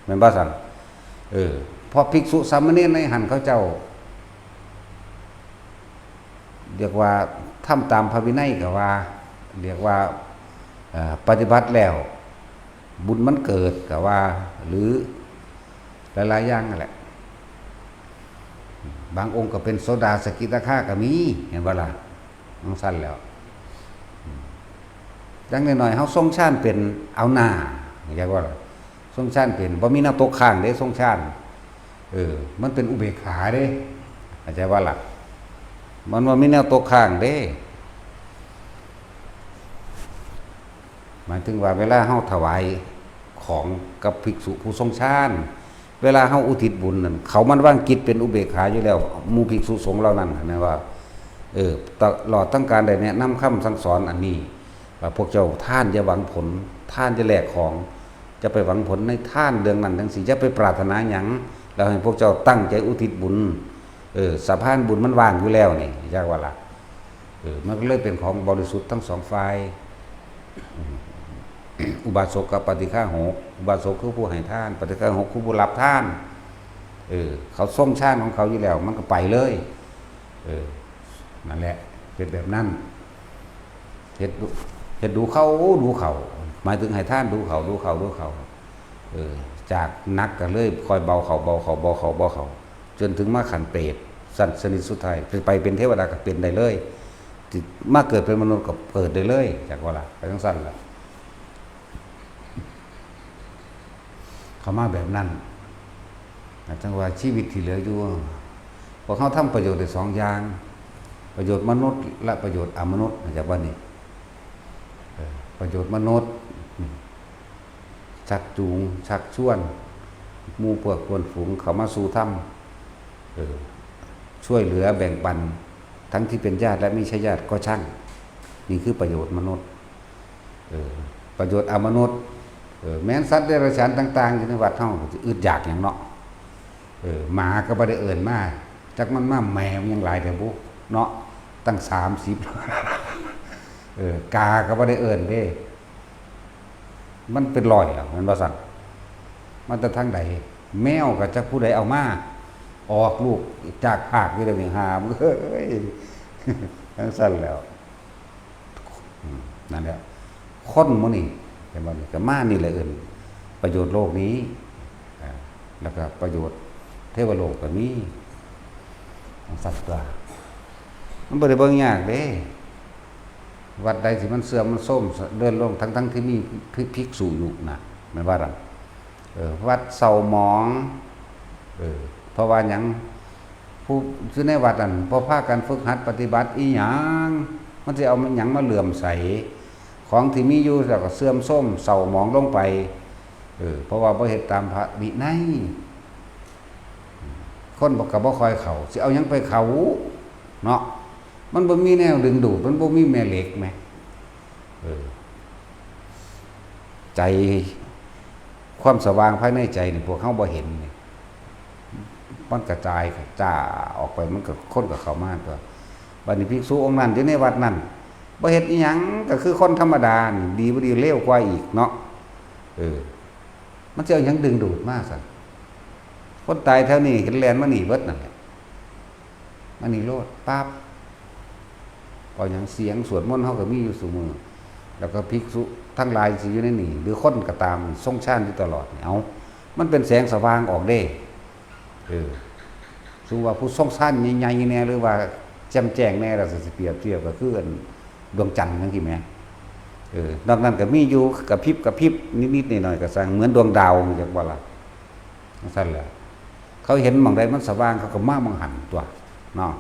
แม่นบ่ซั่น เออ เพราะภิกษุสามเณรในหั้นเขาเจ้า เรียกว่าทำตามพระวินัยก็ว่า เรียกว่า เอ่อ ปฏิบัติแล้ว บุญมันเกิดก็ว่า หรือหลายๆ อย่างนั่นแหละ บางองค์ก็เป็นโสดาสกิทาคาก็มี แม่นบ่ล่ะ จังซั่นแล้ว อย่างน้อยๆ เฮาทรงฌานเป็นเอาหน้า อยากว่าล่ะ ทรงฌานเป็น บ่มีแนวตกค้างเด้ ทรงฌาน เออ มันเป็นอุเบกขาเด้ เข้าใจบ่ล่ะ มันบ่มีแนวตกค้างเด้ หมายถึงว่าเวลาเฮาถวายของกับภิกษุผู้ทรงฌาน เวลาเฮาอุทิศบุญนั่น เขามันวางจิตเป็นอุเบกขาอยู่แล้ว หมู่ภิกษุสงฆ์เหล่านั้นนะว่า เออ ตลอดทั้งการได้แนะนำคำสั่งสอนอันนี้ อ่า พวกเจ้าทานอย่าหวังผล ทานอย่าแลกของ จะไปหวังผลในทานเรื่องนั้นทั้งสิ้น อย่าไปปรารถนาหยัง แล้วให้พวกเจ้าตั้งใจอุทิศบุญ เออ สะพานบุญมันว่างอยู่แล้วนี่ จักว่าล่ะ เออ มันก็เลยเป็นของบริสุทธิ์ทั้งสองฝ่าย อุบาสกกับปาฏิฆาหก อุบาสกคือผู้ให้ทาน ปาฏิฆาหกคือผู้รับทาน เออ เขาทรงฌานของเขาอยู่แล้ว มันก็ไปเลย เออ นั่นแหละ เป็นแบบนั้น เฮ็ดดู เฮ็ดดูเข้า ดูเข้า หมายถึงให้ทานดูเข้า ดูเข้า ดูเข้า เออ จากหนักก็เลยค่อยเบาเข้า เบาเข้า เบาเข้า เบาเข้า จนถึงมาขั้นเปรต ชั้นชนิดสุดท้าย ไปเป็นเทวดาก็เป็นได้เลย สิมาเกิดเป็นมนุษย์ก็เกิดได้เลย จักว่าล่ะ ไปจั่งซั้นล่ะ เข้ามาแบบนั้น จั่งว่าชีวิตที่เหลืออยู่ พวกเฮาทำประโยชน์ได้สองอย่าง ประโยชน์มนุษย์และประโยชน์อมนุษย์ จักว่านี่ เออ ประโยชน์มนุษย์ ชักจูง ชักชวน หมู่พวกเพื่อนฝูงเข้ามาสู่ธรรม เออ ช่วยเหลือแบ่งปัน ทั้งที่เป็นญาติและไม่ใช่ญาติก็ช่าง นี่คือประโยชน์มนุษย์ เออ ประโยชน์อมนุษย์ เออ แม้นสัตว์เดรัจฉานต่างๆ อยู่ในวัดเฮา สิอึดอยากหยังเนาะ เออ หมาก็บ่ได้เอิ้นมา จักมันมาแหม่มันยังหลายแท้บุ เนาะ ตั้งสามสิบ เออ กาก็บ่ได้เอิ้นเด้ มันเป็นร้อยแล้ว แม่นบ่ซั่น มาแต่ทางใด แมวก็จักผู้ใดเอามา ออกลูกจากคอกอยู่เดี๋ยวนี้ หามึงเอ้ย จั่งซั้นแล้ว อืม นั่นแหละ คนหมู่นี้ เห็นบ่นี่ ก็มานี่แหละ เอิ้นประโยชน์โลกนี้ อ่า แล้วก็ประโยชน์เทวโลกก็มี จั่งซั้นตั๊ว มันบ่ได้เบิ่งยากเด้ วัดใดที่มันเสื่อมมันโทรมเดินลง ทั้งๆที่มีภิกษุอยู่นะ แม่นว่าล่ะ เออ วัดเศร้าหมอง เออ เพราะว่าหยัง ผู้อยู่ในวัดนั่นบ่พากันฝึกหัดปฏิบัติอีหยัง มันสิเอาหยังมาเหลื่อมใส ของที่มีอยู่แล้วก็เสื่อมโทรมเศร้าหมองลงไป เออ เพราะว่าบ่เฮ็ดตามพระวินัย คนบ่ ก็บ่ค่อยเข้า สิเอาหยังไปเข้า เนาะ มันบ่มีแนวดึงดูด มันบ่มีแม่เหล็กแหม เออ ใจ ความสว่างภายในใจนี่ พวกเฮาบ่เห็นนี่ มันกระจายกระจ้าออกไป มันก็ คนก็เข้ามาตั๊ว บัดนี้ภิกษุองค์นั้นอยู่ในวัดนั้น บ่เฮ็ดอิหยัง ก็คือคนธรรมดานี่ ดีบ่ดีเลวกว่าอีกเนาะ เออ มันสิเอาหยังดึงดูดมาซั่น คนตายแถวนี้เห็นแล่นมานี่เบิดนั่นแหละ มานี่โลด ปั๊บ เพราะหยัง เสียงสวดมนต์เฮาก็มีอยู่ซุมื้อ แล้วก็ภิกษุทั้งหลายสิอยู่ในนี่ หรือคนก็ตาม ทรงฌานอยู่ตลอดนี่ เอ้า มันเป็นแสงสว่างออกเด้ เออ สมมุติว่าผู้ทรงฌานใหญ่ๆแน่ หรือว่าแจ่มแจ้งแน่ แล้วสิเปรียบเทียบก็คืออันดวงจันทร์จั่งซี้แหม เออ นอกนั้นก็มีอยู่กระพริบกระพริบนิดๆหน่อยๆก็ซ่าง เหมือนดวงดาว จักว่าล่ะ จั่งซั้นแหละ เขาเห็นหม่องใดมันสว่าง เขาก็มาหม่องหั้นตั๊ว เนาะ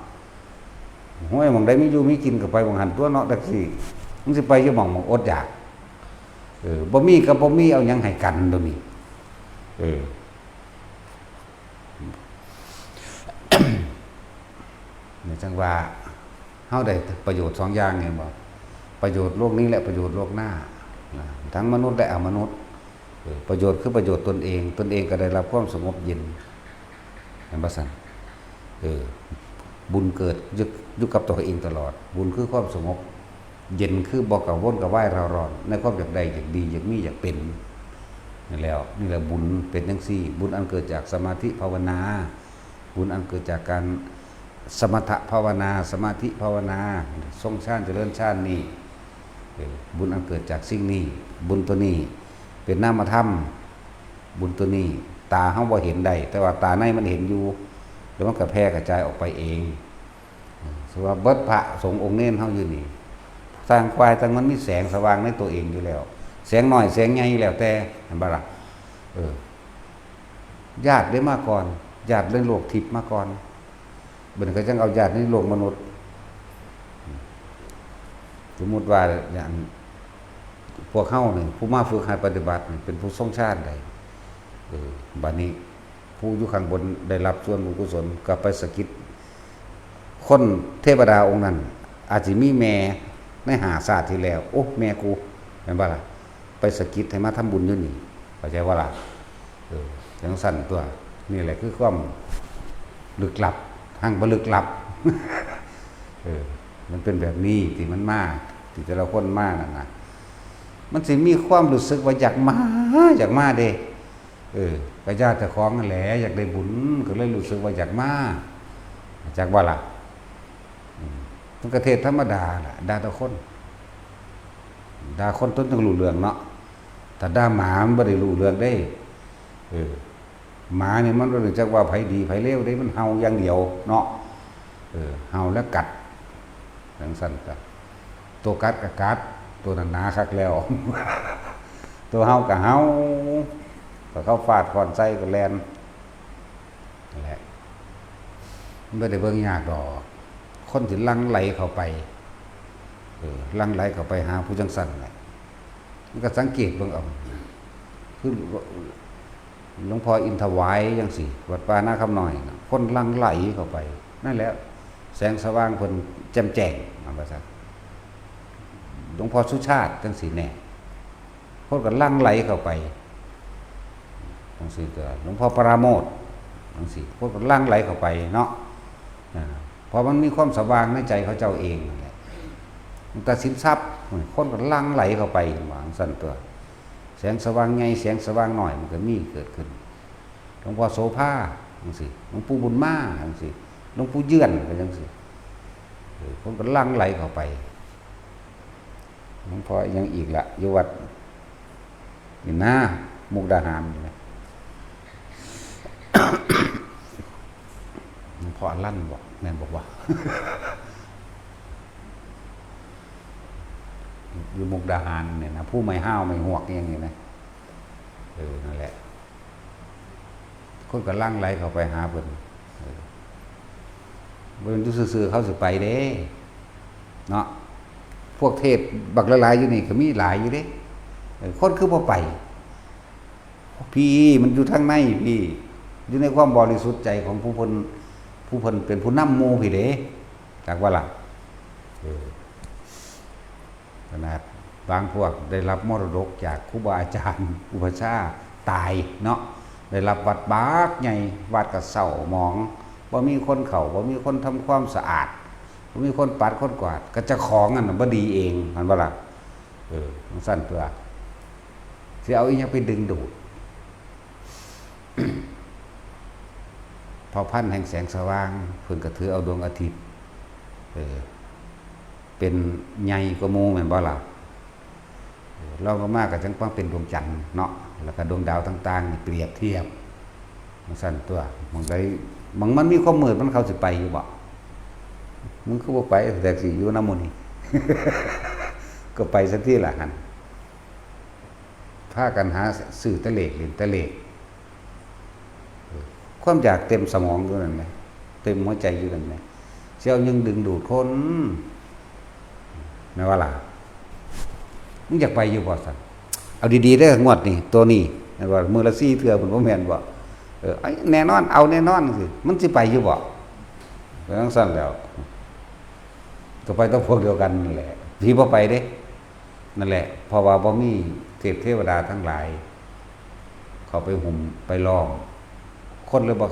โอ้ย หม่องใดมีอยู่มีกินก็ไปหม่องหั้นตั๊วเนาะ จั่งซี้ มันสิไปอยู่หม่อง หม่องอดอยาก เออ บ่มีกับบ่มี เอาหยังให้กัน โตนี้ เออ เนี่ยจั่งว่า เฮาได้ประโยชน์สองอย่าง เห็นบ่ ประโยชน์โลกนี้และประโยชน์โลกหน้า นะ ทั้งมนุษย์และอมนุษย์ เออ ประโยชน์คือประโยชน์ตนเอง ตนเองก็ได้รับความสงบเย็น เห็นบ่ซั่น เออ บุญเกิดอยู่ อยู่กับตัวเองตลอด บุญคือความสงบ เย็นคือบ่กังวลกระวายเร่าร้อน ในความอยากได้ อยากดี อยากมี อยากเป็น นั่นแหละ นี่แหละบุญเป็นจั่งซี้ บุญอันเกิดจากสมาธิภาวนา บุญอันเกิดจากการสมถภาวนา สมาธิภาวนา ทรงฌานเจริญฌานนี่ เออ บุญอันเกิดจากสิ่งนี้ บุญตัวนี้เป็นนามธรรม บุญตัวนี้ตาเฮาบ่เห็นได้ แต่ว่าตาในมันเห็นอยู่ แล้วมันก็แผ่กระจายออกไปเอง เออ สมมุติว่าเบิดพระสงฆ์องค์เณรเฮาอยู่นี่ ต่างฝ่ายต่างมันมีแสงสว่างในตัวเองอยู่แล้ว แสงน้อยแสงใหญ่แล้วแต่ เห็นบ่ล่ะ เออ ญาติได้มาก่อน ญาติในโลกทิพย์มาก่อน บัดนี้ก็จั่งเอาญาติในโลกมนุษย์ สมมุติว่าอย่างพวกเฮานี่ ผู้มาฝึกหัดปฏิบัตินี่ เป็นผู้ทรงฌานได้ เออ บัดนี้ผู้อยู่ข้างบนได้รับส่วนบุญกุศล ก็ไปสะกิด คนเทวดาองค์นั้น อาจสิมีแม่ ในห้าชาติที่แล้ว โอ้ แม่กู แม่นบ่ล่ะ ไปสะกิดให้มาทำบุญอยู่นี่ เข้าใจบ่ล่ะ เออ จั่งซั้นตั๊ว นี่แหละคือความลึกลับ ทางบ่ลึกลับ เออ มันเป็นแบบนี้ที่มันมา ที่แต่ละคนมานั่นนะ มันสิมีความรู้สึกว่าอยากมา อยากมาเด้ เออ ก็ญาติเจ้าของนั่นแหละ อยากได้บุญ ก็เลยรู้สึกว่าอยากมา จักบ่ล่ะ อืม มันก็เทศธรรมดาล่ะ ด่าแต่คน ด่าคนตนจั่งรู้เรื่องเนาะ ถ้าด่าหมามันบ่ได้รู้เรื่องเด้ เออ หมานี่มันบ่รู้จักว่าไผดีไผเลวเด้ มันเห่าอย่างเดียวเนาะ เออ เห่าแล้วกัด จั่งซั้นตั๊ว ตัวกัดก็กัด ตัวนั้นหนาคักแล้ว ตัวเห่าก็เห่า ก็เขาฟาดค้อนใส่ก็แล่น นั่นแหละ มันบ่ได้เบิ่งยากดอก คนที่หลั่งไหลเข้าไป เออ หลั่งไหลเข้าไปหาผู้จั่งซั้นแหละ มันก็สังเกตเบิ่งเอา คือหลวงพ่ออินถวายจั่งซี้ วัดป่านาคำน้อยน่ะ คนหลั่งไหลเข้าไป นั่นแหละ แสงสว่างเพิ่นแจ่มแจ้ง ว่าซั่น หลวงพ่อสุชาติจั่งซี้แน่ คนก็หลั่งไหลเข้าไป จั่งซี้ตั๊ว หลวงพ่อปราโมทย์ จั่งซี้ คนก็หลั่งไหลเข้าไปเนาะ อ่า เพราะมันมีความสว่างในใจเขาเจ้าเองนั่นแหละ หลวงตาสินทรัพย์ คนก็หลั่งไหลเข้าไป ว่าจั่งซั้นตั๊ว แสงสว่างใหญ่ แสงสว่างน้อย มันก็มีเกิดขึ้น หลวงพ่อโสภา จั่งซี้ หลวงปู่บุญมา จั่งซี้ หลวงปู่เยือน ก็จั่งซี้ เออ คนก็หลั่งไหลเข้าไป หลวงพ่อยังอีกละ อยู่วัดนี่นะ มุกดาหารนี่นะ หลวงพ่ออลันบอก แม่นบอกว่า อยู่มุกดาหารเนี่ยนะ ผู้ไม่ห้าวไม่หวกอย่างนี้นะ เออ นั่นแหละ คนก็หลั่งไหลเข้าไปหาเพิ่น เออ บ่แม่นอยู่ซื่อๆ เขาสิไปเด้ เนาะ พวกเทศบักหลายๆ อยู่นี่ก็มีหลายอยู่เด้ เออ คนคือบ่ไป พี่ มันอยู่ทางในพี่ อยู่ในความบริสุทธิ์ใจของผู้เพิ่น ผู้เพิ่นเป็นผู้นำหมู่พี่เด้ จักว่าล่ะ เออ ขนาดบางพวกได้รับมรดกจากครูบาอาจารย์ อุปัชฌาย์ตายเนาะ ได้รับวัดบักใหญ่ วัดก็เศร้าหมอง บ่มีคนเข้า บ่มีคนทำความสะอาด บ่มีคนปัดคนกวาด ก็เจ้าของนั่นน่ะบ่ดีเอง หันบ่ล่ะ เออ จั่งซั้นตั๊ว สิเอาอีหยังไปดึงดูด เผ่าพันธุ์แห่งแสงสว่าง เพิ่นก็ถือเอาดวงอาทิตย์ เออ เป็นใหญ่กว่าหมู่แม่นบ่ล่ะ เออ รองลงมาก็จั่งมาเป็นดวงจันทร์เนาะ แล้วก็ดวงดาวต่างๆ นี่เปรียบเทียบ จั่งซั้นตั๊ว หม่องใด หม่องมันมีความมืด มันเขาสิไปอยู่บ่ มึงคือบ่ไป แต่สิอยู่นำหมู่นี่ ก็ไปซะทีละหั่น พากันหาซื้อแต่เลข เล่นแต่เลข ความอยากเต็มสมองอยู่นั่นแหละ เต็มหัวใจอยู่นั่นแหละ สิเอาหยังดึงดูดคน แม่นว่าล่ะ มึงอยากไปอยู่บ่ซั่น เอาดีๆ เด้อ งวดนี้ ตัวนี้ แม่นว่า มื้อละสี่เทื่อ เพิ่นบ่แม่นบ่ เออ ไอ้แน่นอน เอาแน่นอนสิ มันสิไปอยู่บ่ เป็นจั่งซั้นแล้ว ก็ไปกับพวกเดียวกันนั่นแหละ ผีบ่ไปเด้ นั่นแหละ เพราะว่าบ่มีเทพเทวดาทั้งหลาย เข้าไปหุ้มไปล้อม คนเลยบ่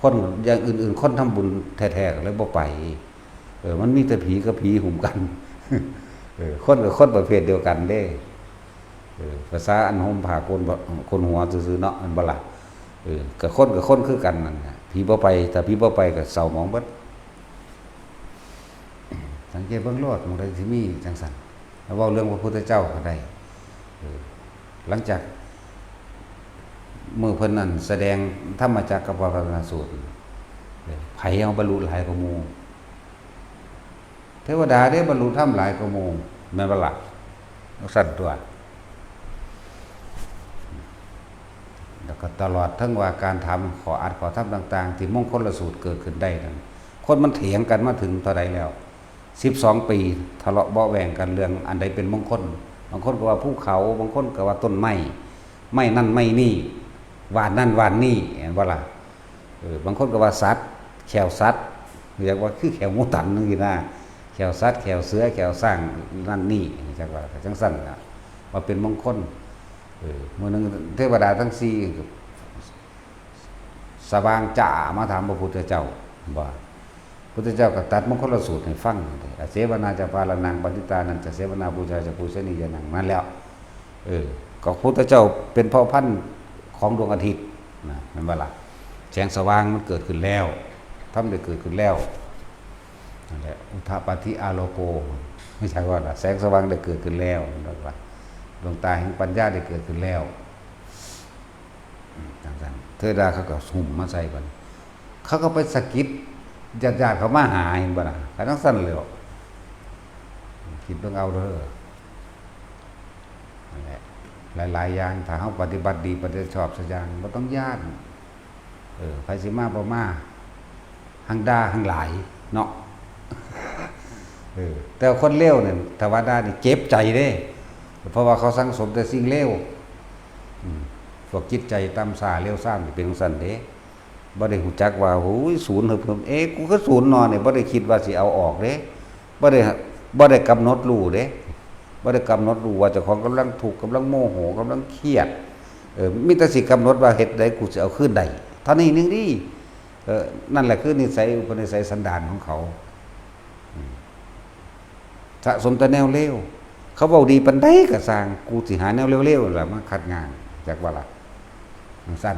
คนอย่างอื่นๆ คนทำบุญแท้ๆ ก็เลยบ่ไป เออ มันมีแต่ผีกับผีหุ้มกัน เออ คนกับคนประเภทเดียวกันเด้ เออ ภาษาอันห่มผ้าโกนบ่ โกนหัวซื่อๆ เนาะ แม่นบ่ล่ะ เออ กับคนกับคนคือกันนั่นน่ะ ผีบ่ไป ถ้าผีบ่ไปก็เศร้าหมองเบิด สังเกตเบิ่งโลด หม่องใดสิมีจั่งซั้น แล้วเว้าเรื่องพระพุทธเจ้าก็ได้ เออ หลังจากมื้อเพิ่นนั่นแสดงธรรมจักรกัปปวัตนสูตร เออ ไผเอาบรรลุหลายกว่าหมู่ เทวดาเด้บรรลุธรรมหลายกว่าหมู่ แม่นบ่ล่ะ จั่งซั้นตั๊ว แล้วก็ตลอดทั้งว่าการถามข้ออัดข้อธรรมต่างๆ ที่มงคลสูตรเกิดขึ้นได้นั้น คนมันเถียงกันมาถึงเท่าใดแล้ว สิบสองปี ทะเลาะเบาะแว้งกันเรื่องอันใดเป็นมงคล บางคนก็ว่าภูเขา บางคนก็ว่าต้นไม้ ไม้นั่นไม้นี่ ว่านนั่นว่านนี่ แม่นบ่ล่ะ เออ บางคนก็ว่าสัตว์ แข้วสัตว์ เรียกว่าคือแข้วหมูตันจั่งซี้นะ แข้วสัตว์ แข้วเสือ แข้วช้าง นั่นนี่ จักว่าจั่งซั้นล่ะ ว่าเป็นมงคล เออ มื้อหนึ่งเทวดาทั้งสี่ สว่างจ้ามาถามพระพุทธเจ้า ว่า พุทธเจ้าก็ตรัสมงคลสูตรให้ฟัง อาเสวนาจะปาลานัง ปัณฑิตานันจะเสวนา ปูชาจะปูชนียานัง นั่นแหล้ว เออ ก็พุทธเจ้าเป็นเผ่าพันธุ์ของดวงอาทิตย์นะ แม่นบ่ล่ะ แสงสว่างมันเกิดขึ้นแล้ว ธรรมได้เกิดขึ้นแล้ว นั่นแหละ อุทธปาทิอาโลโก ไม่ใช่ว่าล่ะ แสงสว่างได้เกิดขึ้นแล้ว ดวงตาแห่งปัญญาได้เกิดขึ้นแล้ว อืม จั่งซั้น เทวดาเขาก็หุ่มมาใส่บัดนี้ เขาก็ไปสะกิดญาติๆเขามาหา เห็นบ่ล่ะ ก็จั่งซั้นแหล้ว คิดเบิ่งเอาเด้อ นั่นแหละ หลายๆอย่าง ถ้าเฮาปฏิบัติดี ปฏิบัติชอบสักอย่าง บ่ต้องย้าน เออ ไผสิมาบ่มา หั่งด่าหั่งหลายเนาะ เออ แต่คนเลวเนี่ย ถ้าว่าด่านี่เจ็บใจเด้ เพราะว่าเขาสั่งสมแต่สิ่งเลว อืม พวกจิตใจต่ำช้าเลวทรามนี่เป็นจั่งซั้นเด้ บ่ได้รู้จักว่า โอ้ย สูนเหิบเหิบ เอ๊ะ กูคือสูนนอนนี่ บ่ได้คิดว่าสิเอาออกเด้ บ่ได้ บ่ได้กำหนดรู้เด้ บ่ได้กำหนดรู้ว่าเจ้าของกำลังทุกข์ กำลังโมโห กำลังเครียด เออ มีแต่สิกำหนดว่าเฮ็ดใดกูสิเอาคืนได้ เท่านี้หนึ่งเด้ เออ นั่นแหละคือนิสัย อุปนิสัยสันดานของเขา อืม สะสมแต่แนวเลว เขาเว้าดีปานใดก็ซ่าง กูสิหาแนวเลวๆล่ะมาคัดง้าง จักว่าล่ะ จั่งซั้น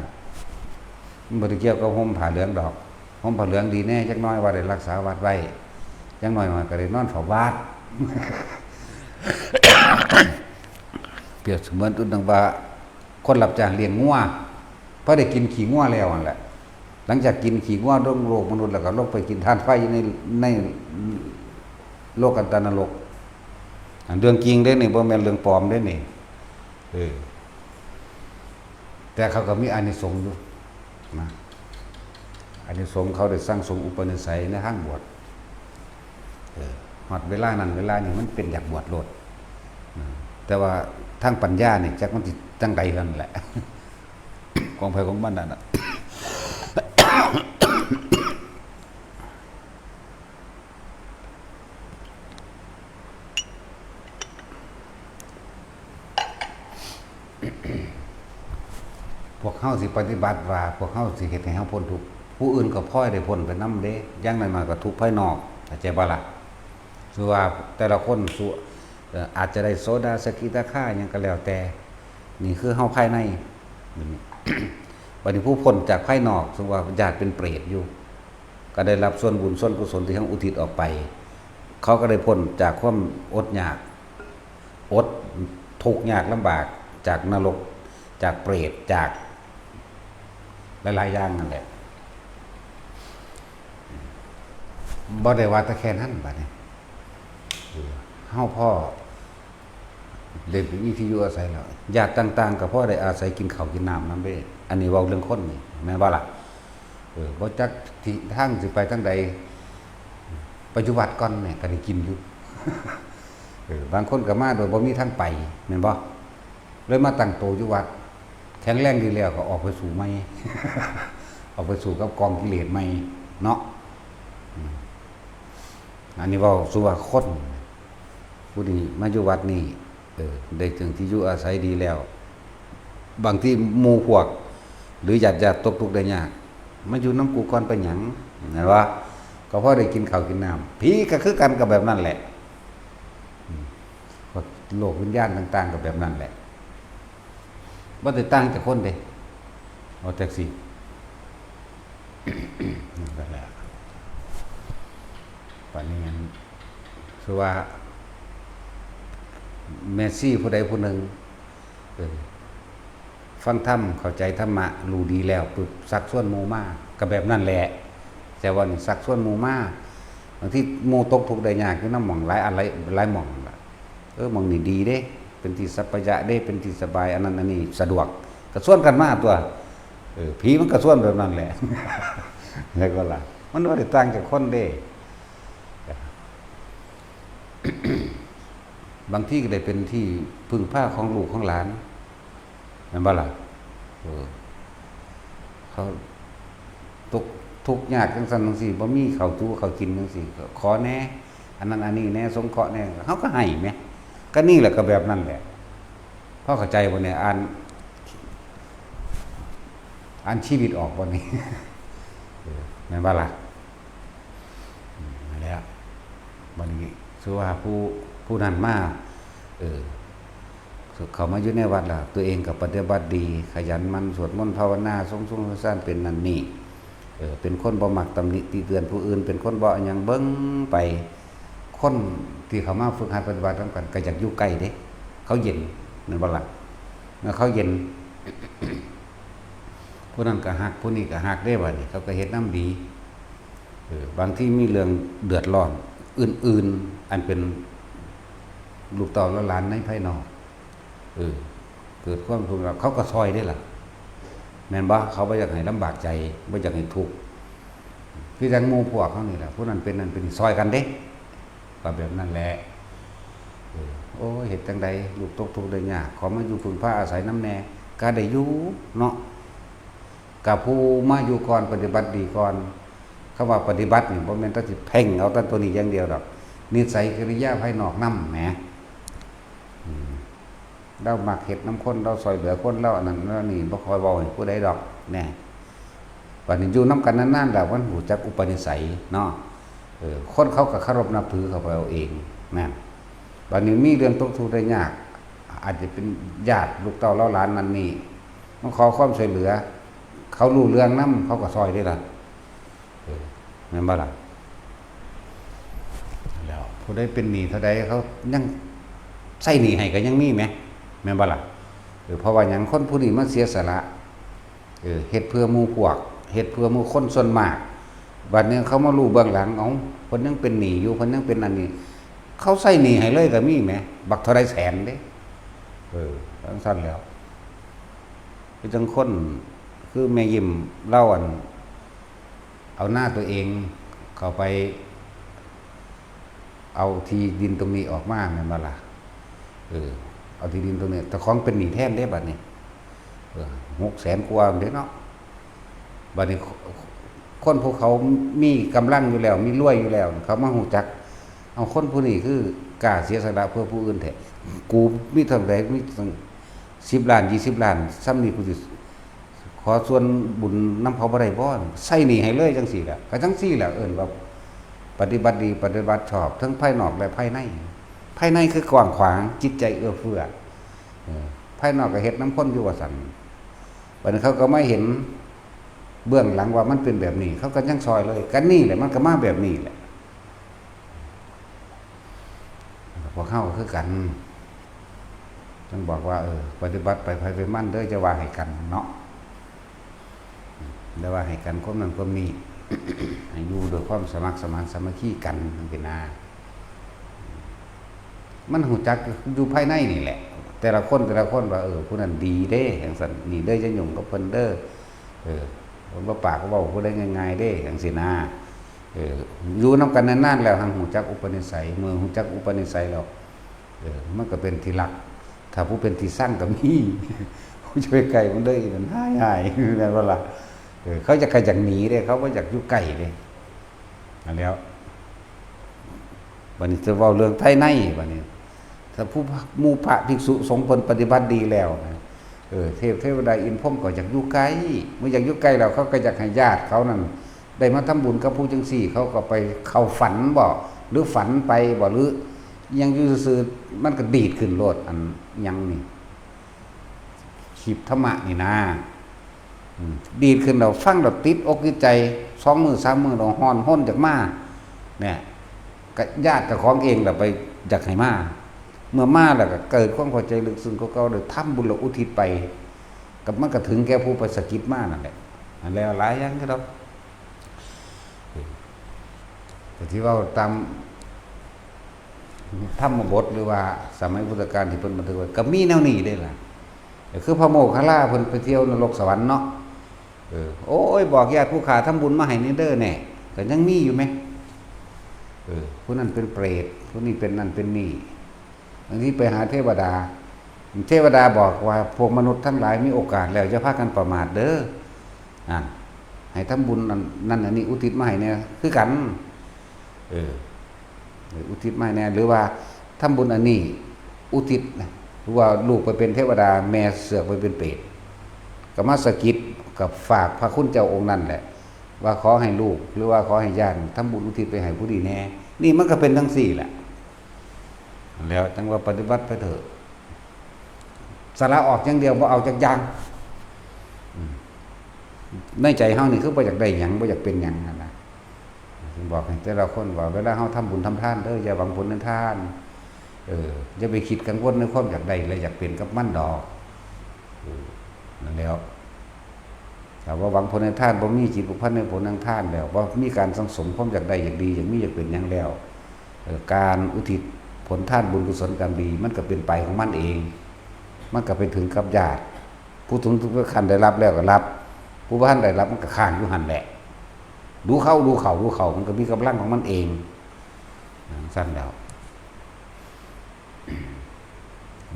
มันบ่ได้เกี่ยวกับห่มผ้าเหลืองดอก ห่มผ้าเหลืองดีแน่จักหน่อย ว่าได้รักษาวัดไว้ จักหน่อยๆก็ได้นอนเฝ้าวัด เปรียบเสมือนตัวหนึ่งว่า คนรับจ้างเลี้ยงงัว พอได้กินขี้งัวแล้วนั่นแหละ หลังจากกินขี้งัวลงโลกมนุษย์แล้วก็ลงไปกินถ่านไฟอยู่ใน ในโลกันตนรก อันเรื่องจริงเด้นี่ บ่แม่นเรื่องปลอมเด้นี่ เออ แต่เขาก็มีอานิสงส์อยู่นะ อานิสงส์เขาได้สั่งสมอุปนิสัยในทางบวช เออ ฮอดเวลานั้นเวลานี้มันเป็นอยากบวชโลด อืม แต่ว่าทางปัญญานี่จักมันสิจั่งใดเท่านั้นแหละ ของไผของมันนั่นน่ะ พวกเฮาสิปฏิบัติว่า พวกเฮาสิเฮ็ดให้เฮาพ้นทุกข์ ผู้อื่นก็พลอยได้พ้นไปนำเด้ อย่างน้อยๆก็ทุกข์ภายนอก เข้าใจบ่ล่ะ คือว่าแต่ละคนสุ เอ่อ อาจจะได้โสดา สกิทาคา หยังก็แล้วแต่ นี่คือเฮาภายใน บัดนี้ผู้พ้นจากภายนอก สมมุติว่าญาติเป็นเปรตอยู่ ก็ได้รับส่วนบุญส่วนกุศลที่เฮาอุทิศออกไป เขาก็ได้พ้นจากความอดอยาก อดทุกข์ยากลำบาก จากนรก จากเปรต จากหลายๆอย่างนั่นแหละ บ่ได้ว่าแต่แค่นั้นบัดนี้ เฮาพอได้มีที่อยู่อาศัยแล้ว ญาติต่างๆก็พอได้อาศัยกินข้าวกินน้ำนำเด้ อันนี้เว้าเรื่องคนนี่ แม่นบ่ล่ะ เออ บ่จักที่ทางสิไปทางใด ไปอยู่วัดก่อนเนี่ยก็ได้กินอยู่ เออ บางคนก็มาโดยบ่มีทางไป แม่นบ่ เลยมาตั้งโตอยู่วัด แข็งแรงดีแล้วก็ออกไปสู้ใหม่ ออกไปสู้กับกองกิเลสใหม่เนาะ อืม อันนี้เว้าสู่ว่าคน ผู้นี้มาอยู่วัดนี่ เออ ได้ถึงที่อยู่อาศัยดีแล้ว บางทีหมู่พวก หรือญาติๆตกทุกข์ได้ยาก มาอยู่นำกูก่อนเป็นหยัง แม่นบ่ ก็พอได้กินข้าวกินน้ำ ผีก็คือกันก็แบบนั้นแหละ อืม พวกโลกวิญญาณต่างๆก็แบบนั้นแหละ บ่ได้ต่างจากคนเด้ เอาจักสิ นั่นแหละ ปานนี้อัน คือว่า แม่ชีผู้ใดผู้หนึ่ง เออ ฟังธรรม เข้าใจธรรมะ รู้ดีแล้วปึ๊บ ชักชวนหมู่มา ก็แบบนั้นแหละ แต่ว่านี่ชักชวนหมู่มา บางทีหมู่ตกทุกข์ได้ยากอยู่นำหม่องหลายอันหลาย หลายหม่องนั่นล่ะ เออ หม่องนี่ดีเด้ เป็นที่สัปปายะเด้ เป็นที่สบาย อันนั้นอันนี้สะดวก ก็ชวนกันมาตั๊ว เออ ผีมันก็ชวนแบบนั้นแหละ แล้วก็ล่ะ มันบ่ได้ต่างจากคนเด้ บางทีก็ได้เป็นที่พึ่งพาของลูกของหลาน แม่นบ่ล่ะ เออ เขาตกทุกข์ยากจั่งซั้นจั่งซี้ บ่มีข้าวจุข้าวกินจั่งซี้ ก็ขอแหน่ อันนั้นอันนี้แหน่ สงเคราะห์แหน่ เขาก็ให้แหม ก็นี่แหละ ก็แบบนั้นแหละ พอเข้าใจบ่เนี่ย อ่าน อ่านชีวิตออกบ่นี่ เออ แม่นบ่ล่ะ อืม นั่นแหละ บัดนี้ ถือว่าผู้ ผู้นั้นมา เออ เข้ามาอยู่ในวัดแล้ว ตัวเองก็ปฏิบัติดี ขยันหมั่นสวดมนต์ภาวนา ทรงๆ สร้างเป็นนั่นนี่ เออ เป็นคนบ่มักตำหนิติเตียนผู้อื่น เป็นคนบ่อะหยัง เบิ่งไป คนที่เข้ามาฝึกหัดปฏิบัตินำกัน ก็อยากอยู่ใกล้เด้ เขาเย็น แม่นบ่ล่ะ เมื่อเขาเย็น ผู้นั้นก็ฮัก ผู้นี้ก็ฮักเด้ บัดนี้ เขาก็เฮ็ดนำดี เออ บางทีมีเรื่องเดือดร้อนอื่นๆ อันเป็นลูกเต้าและหลานในภายนอก เออ เกิดความทุกข์แล้ว เขาก็ซอยเด้ล่ะ แม่นบ่ เขาบ่อยากให้ลำบากใจ บ่อยากให้ทุกข์ คือจั่งหมู่พวกเขานี่แหละ ผู้นั้นเป็นนั่นเป็นนี่ ซอยกันเด้ ก็แบบนั้นแหละ เออ โอ้ย เฮ็ดจั่งใด ลูกตกทุกข์ได้ยาก ขอมาอยู่พึ่งพาอาศัยนำแหน่ ก็ได้อยู่เนาะ กับผู้มาอยู่ก่อน ปฏิบัติดีก่อน คำว่าปฏิบัตินี่ บ่แม่นแต่สิเพ่งเอาแต่ตัวนี้อย่างเดียวดอก นิสัยกิริยาภายนอกนำแหม อืม ลาวมักเฮ็ดนำคน ลาวซอยเหลือคน ลาวอันนั้นอันนี้ บ่ค่อยเว้าให้ผู้ใดดอก แหน่ บัดนี้อยู่นำกันนานๆ แล้ว มันรู้จักอุปนิสัยเนาะ เออ คนเขาก็เคารพนับถือเขาไปเอาเอง นั่น บัดนี้มีเรื่องตกทุกข์ได้ยาก อาจจะเป็นญาติลูกเต้าเหล่าหลานนั่นนี่ มาขอความช่วยเหลือ เขารู้เรื่องนำ เขาก็ซอยเด้ล่ะ เออ แม่นบ่ล่ะ แล้วผู้ใดเป็นหนี้เท่าใด เขายังใช้หนี้ให้ก็ยังมีแหม แม่นบ่ล่ะ เออ เพราะว่าหยัง คนผู้นี้มาเสียสละ เออ เฮ็ดเพื่อหมู่พวก เฮ็ดเพื่อหมู่คนส่วนมาก บัดนี้เขามารู้เบื้องหลัง เอ้า เพิ่นยังเป็นหนี้อยู่ เพิ่นยังเป็นนั่นนี่ เขาใช้หนี้ให้เลยก็มีแหม บักเท่าใดแสนเด้ เออ จั่งซั้นแหล้ว คือจั่งคน คือแม่ยิ้มลาวอัน เอานาตัวเองเข้าไป เอาที่ดินตรงนี้ออกมา แม่นบ่ล่ะ เออ เอาที่ดินตรงนี้ เจ้าของเป็นหนี้แทนเด้บัดนี้ เออ หกแสนกว่าเด้เนาะ บัดนี้ คนพวกเขามีกำลังอยู่แล้ว มีรวยอยู่แล้ว เขามารู้จัก เอา คนผู้นี้คือกล้าเสียสละเพื่อผู้อื่นแท้ กูมีเท่าใด มีตั้งสิบล้าน ยี่สิบล้าน ส่ำนี้กูสิ ขอส่วนบุญนำเขาบ่ได้บ่ ใช้หนี้ให้เลยจั่งซี้แหละ ก็จั่งซี้แหละ เอิ้นว่าปฏิบัติดี ปฏิบัติชอบ ทั้งภายนอกและภายใน ภายในคือกว้างขวาง จิตใจเอื้อเฟื้อ เออ ภายนอกก็เฮ็ดนำคนอยู่ว่าซั่น บัดนี้เขาก็มาเห็นเบื้องหลังว่ามันเป็นแบบนี้ เขาก็ยังซอยเลย ก็นี่แหละ มันก็มาแบบนี้แหละ พวกเฮาก็คือกัน มันบอกว่า เออ ปฏิบัติไปไผไปมันเด้อ จะว่าให้กันเนาะ แต่ว่าให้กันความนั้นความนี้ ให้อยู่ด้วยความสมัครสมานสามัคคีกันจั่งซี้นะ มันรู้จักอยู่ภายในนี่แหละ แต่ละคนแต่ละคนว่า เออ ผู้นั้นดีเด้ จั่งซั้น นี่เด้อ อย่ายุ่งกับเพิ่นเด้อ เออ เพิ่นบ่ปากบ่เว้าผู้ใดง่ายๆเด้ จั่งซี้นะ เออ อยู่นำกันนานๆแล้ว หั้นรู้จักอุปนิสัย เมื่อรู้จักอุปนิสัยแล้ว เออ มันก็เป็นที่รัก ถ้าผู้เป็นที่ซังก็มี ผู้จะไปใกล้มันเด้อ นั่นหายๆ แม่นบ่ล่ะ เออ เขาจะใครอยากหนีเด้ เขาบ่อยากอยู่ใกล้เด้ นั่นแหล้ว บัดนี้จะเว้าเรื่องภายใน บัดนี้ ถ้าผู้ หมู่พระภิกษุสงฆ์เพิ่นปฏิบัติดีแล้วนะ เออ เทพเทวดาอินทร์พรหมก็อยากอยู่ใกล้ เมื่ออยากอยู่ใกล้แล้ว เขาก็อยากให้ญาติเขานั่น ได้มาทำบุญกับผู้จั่งซี้ เขาก็ไปเข้าฝันบ่ หรือฝันไปบ่ หรือยังอยู่ซื่อๆ มันก็ดีดขึ้นโลด อันหยังนี่ คลิปธรรมะนี่นะ อืม ดีดขึ้นแล้วฟังแล้วติดอกติดใจ สองมื้อสามมื้อแล้วฮ้อนฮนอยากมา เนี่ย ก็ญาติเจ้าของเองแหละไปอยากให้มา เมื่อมาแล้วก็เกิดความเข้าใจลึกซึ้งกว่าเก่า เลยทำบุญแล้วอุทิศไป ก็มันก็ถึงแก่ผู้ไปสะกิดมานั่นแหละ นั่นแหละ หลายอย่างคือดอก แต่ที่เว้าตาม ธรรมบทหรือว่าสมัยพุทธกาลที่เพิ่นบันทึกไว้ ก็มีแนวนี้เด้ล่ะ ก็คือพระโมคคัลลาเพิ่นไปเที่ยวนรกสวรรค์เนาะ เออ โอ้ย บอกญาติผู้ข้าทำบุญมาให้แหน่เด้อแหน่ ก็ยังมีอยู่แหม เออ ผู้นั้นเป็นเปรต ผู้นี้เป็นนั่นเป็นนี่ บางทีไปหาเทวดา เทวดาบอกว่าพวกมนุษย์ทั้งหลายมีโอกาสแล้ว อย่าพากันประมาทเด้อ อ่ะ ให้ทำบุญอันนั่นอันนี้อุทิศมาให้แหน่ คือกัน เออ เออ อุทิศมาให้แน่ หรือว่าทำบุญอันนี้ อุทิศนะ หรือว่าลูกไปเป็นเทวดา แม่เสือกไปเป็นเปรต ก็มาสะกิด กับฝากพระคุณเจ้าองค์นั่นแหละ ว่าขอให้ลูก หรือว่าขอให้ญาติทำบุญอุทิศไปให้ผู้นี้แน่ นี่มันก็เป็นจั่งซี้แหละ แล้วจั่งว่าปฏิบัติไปเถอะ สละออกอย่างเดียว บ่เอาจักอย่าง อืม ในใจเฮานี่คือบ่อยากได้หยัง บ่อยากเป็นหยังนั่นนะ บอกให้แต่ละคนว่า เวลาเฮาทำบุญทำทานเด้อ อย่าหวังผลในทาน เออ อย่าไปคิดกังวลในความอยากได้และอยากเป็นกับมันดอก เออ นั่นแหล้ว ถ้าบ่หวังผลในทาน บ่มีจิตผูกพันในผลแห่งทานแล้ว บ่มีการสั่งสมความอยากได้ อยากดี อยากมี อยากเป็นหยังแล้ว เอ่อ การอุทิศผลทานบุญกุศลกรรมดี มันก็เป็นไปของมันเอง มันก็ไปถึงกับญาติ ผู้ถึงขั้นได้รับแล้วก็รับ ผู้บ่ทันได้รับมันก็ค้างอยู่หั่นแหละ ดูเข้า ดูเข้า ดูเข้า มันก็มีกำลังของมันเอง จั่งซั้นแล้ว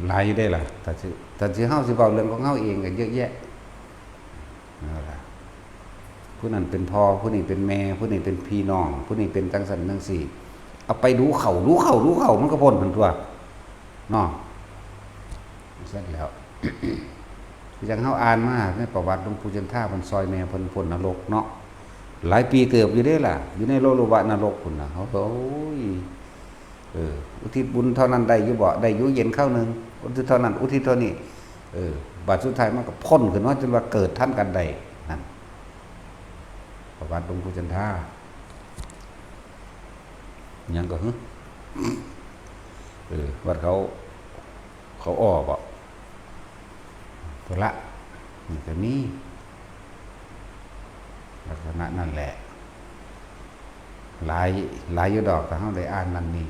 หลายอยู่เด้ล่ะ ถ้าสิ ถ้าสิเฮาสิเว้าเรื่องของเฮาเองก็เยอะแยะ นั่นล่ะ ผู้นั้นเป็นพ่อ ผู้นี้เป็นแม่ ผู้นี้เป็นพี่น้อง ผู้นี้เป็นจั่งซั้นจั่งซี้ เอาไปดูเข้า ดูเข้า ดูเข้า มันก็พ้นหั่นตั่ว เนาะ เสร็จแล้ว คือจั่งเฮาอ่านมาในประวัติหลวงปู่จันทรา เพิ่นซอยแม่เพิ่นพ้นนรกเนาะ หลายปีเติบอยู่เด้ล่ะ อยู่ในโลลุวะนรกพุ้นน่ะ เฮา โอ้ย เออ อุทิศบุญเท่านั้นได้อยู่บ่ ได้อยู่ เย็นคราวหนึ่ง อุทิศเท่านั้น อุทิศเท่านี้ เออ บัดสุดท้ายมันก็พ้นขึ้นมาจนว่าเกิดทันกันได้ นั่น ประวัติหลวงปู่จันทรา หยังก็ หึ เออ วัดเขา เขาอ้อบ่ พุ้นละ มันก็มี ลักษณะนั่นแหละ หลาย หลายอยู่ดอก ถ้าเฮาได้อ่านนั่นนี่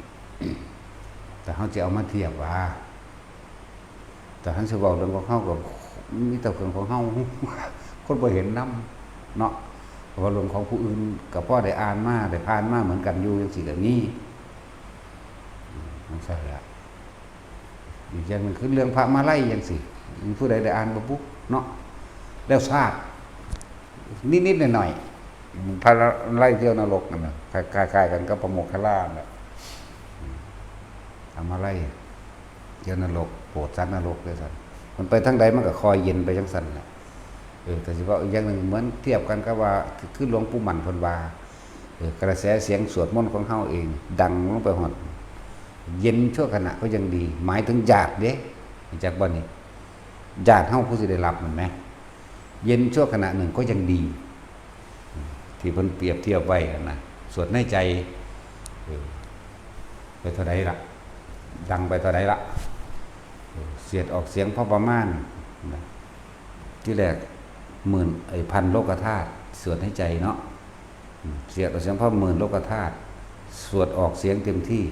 แต่เฮาสิเอามาเทียบว่า แต่คันสิเว้าเรื่องของเฮาก็มีแต่เรื่องของเฮา คนบ่เห็นนำเนาะ เพราะว่าเรื่องของผู้อื่นก็พอได้อ่านมา ได้ผ่านมาเหมือนกันอยู่จั่งซี้ก็มี อืม จั่งซั้นล่ะ อีกอย่างหนึ่งคือเรื่องพระมาลัยจั่งซี้ มีผู้ใดได้อ่านบ่บุเนาะ แล้วซาก นิดๆหน่อยๆ พระมาลัยเที่ยวนรกนั่นน่ะ คล้ายๆกันกับพระโมคคัลลานั่นแหละ พระมาลัยเที่ยวนรก โปรดสัตว์นรกด้วยซ้ำ มันไปทางใดมันก็คอยเย็นไปจั่งซั้นแหละ เออ แต่สิว่าอีกอย่างหนึ่ง เหมือนเทียบกันกับว่า คือ คือหลวงปู่มั่นเพิ่นว่า เออ กระแสเสียงสวดมนต์ของเฮาเอง ดังลงไปฮอด เย็นชั่วขณะก็ยังดี หมายถึงญาติเด้ รู้จักบ่นี่ ญาติเฮาผู้สิได้รับนั่นแหม เย็นชั่วขณะหนึ่งก็ยังดี ที่เพิ่นเปรียบเทียบไว้นั่นนะ สวดในใจ เออ ไปเท่าใดละ ดังไปเท่าใดละ เออ เสียดออกเสียงพอประมาณนะ ที่แรกหมื่น ไอ้ พันโลกธาตุ สวดในใจเนาะ อืม เสียดออกเสียงพอหมื่นโลกธาตุ สวดออกเสียงเต็มที่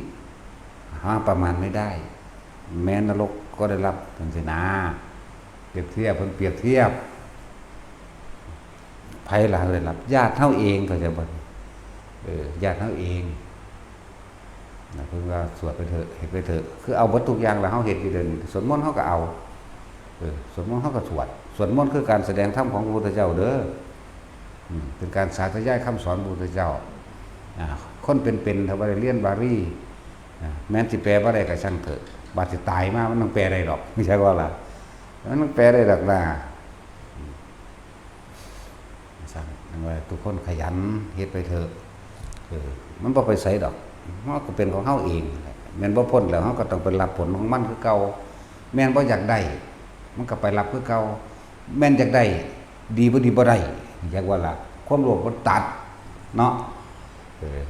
หาประมาณไม่ได้ แม้นรกก็ได้รับ จั่งซี้นะ เปรียบเทียบ เพิ่นเปรียบเทียบ ไผล่ะได้รับ ญาติเฮาเอง เข้าใจบ่ เออ ญาติเฮาเอง นะ เพิ่นว่าสวดไปเถอะ เฮ็ดไปเถอะ คือเอาเบิดทุกอย่างแล้ว เฮาเฮ็ดอยู่เดี๋ยวนี้ สวดมนต์เฮาก็เอา เออ สวดมนต์เฮาก็สวด สวดมนต์คือการแสดงธรรมของพระพุทธเจ้าเด้อ อืม เป็นการสาธยายคำสอนพระพุทธเจ้า อ่า คนเป็นๆ ถ้าบ่ได้เรียนบาลี อ่า แม้นสิแปลบ่ได้ก็ช่างเถอะ บาดสิตายมามันต้องแปลได้ดอก บ่ใช่ว่าล่ะ มันต้องแปลได้ดอกนะ อืม ซั่น ว่าทุกคนขยันเฮ็ดไปเถอะ เออ มันบ่ไปไสดอก มันก็เป็นของเฮาเองนั่นแหละ แม่นบ่พ้นแล้ว เฮาก็ต้องไปรับผลของมันคือเก่า แม่นบ่อยากได้ มันก็ไปรับคือเก่า แม่นอยากได้ ดีบ่ดีบ่ได้ อยากว่าล่ะ ความโลภมันตัด เนาะ เออ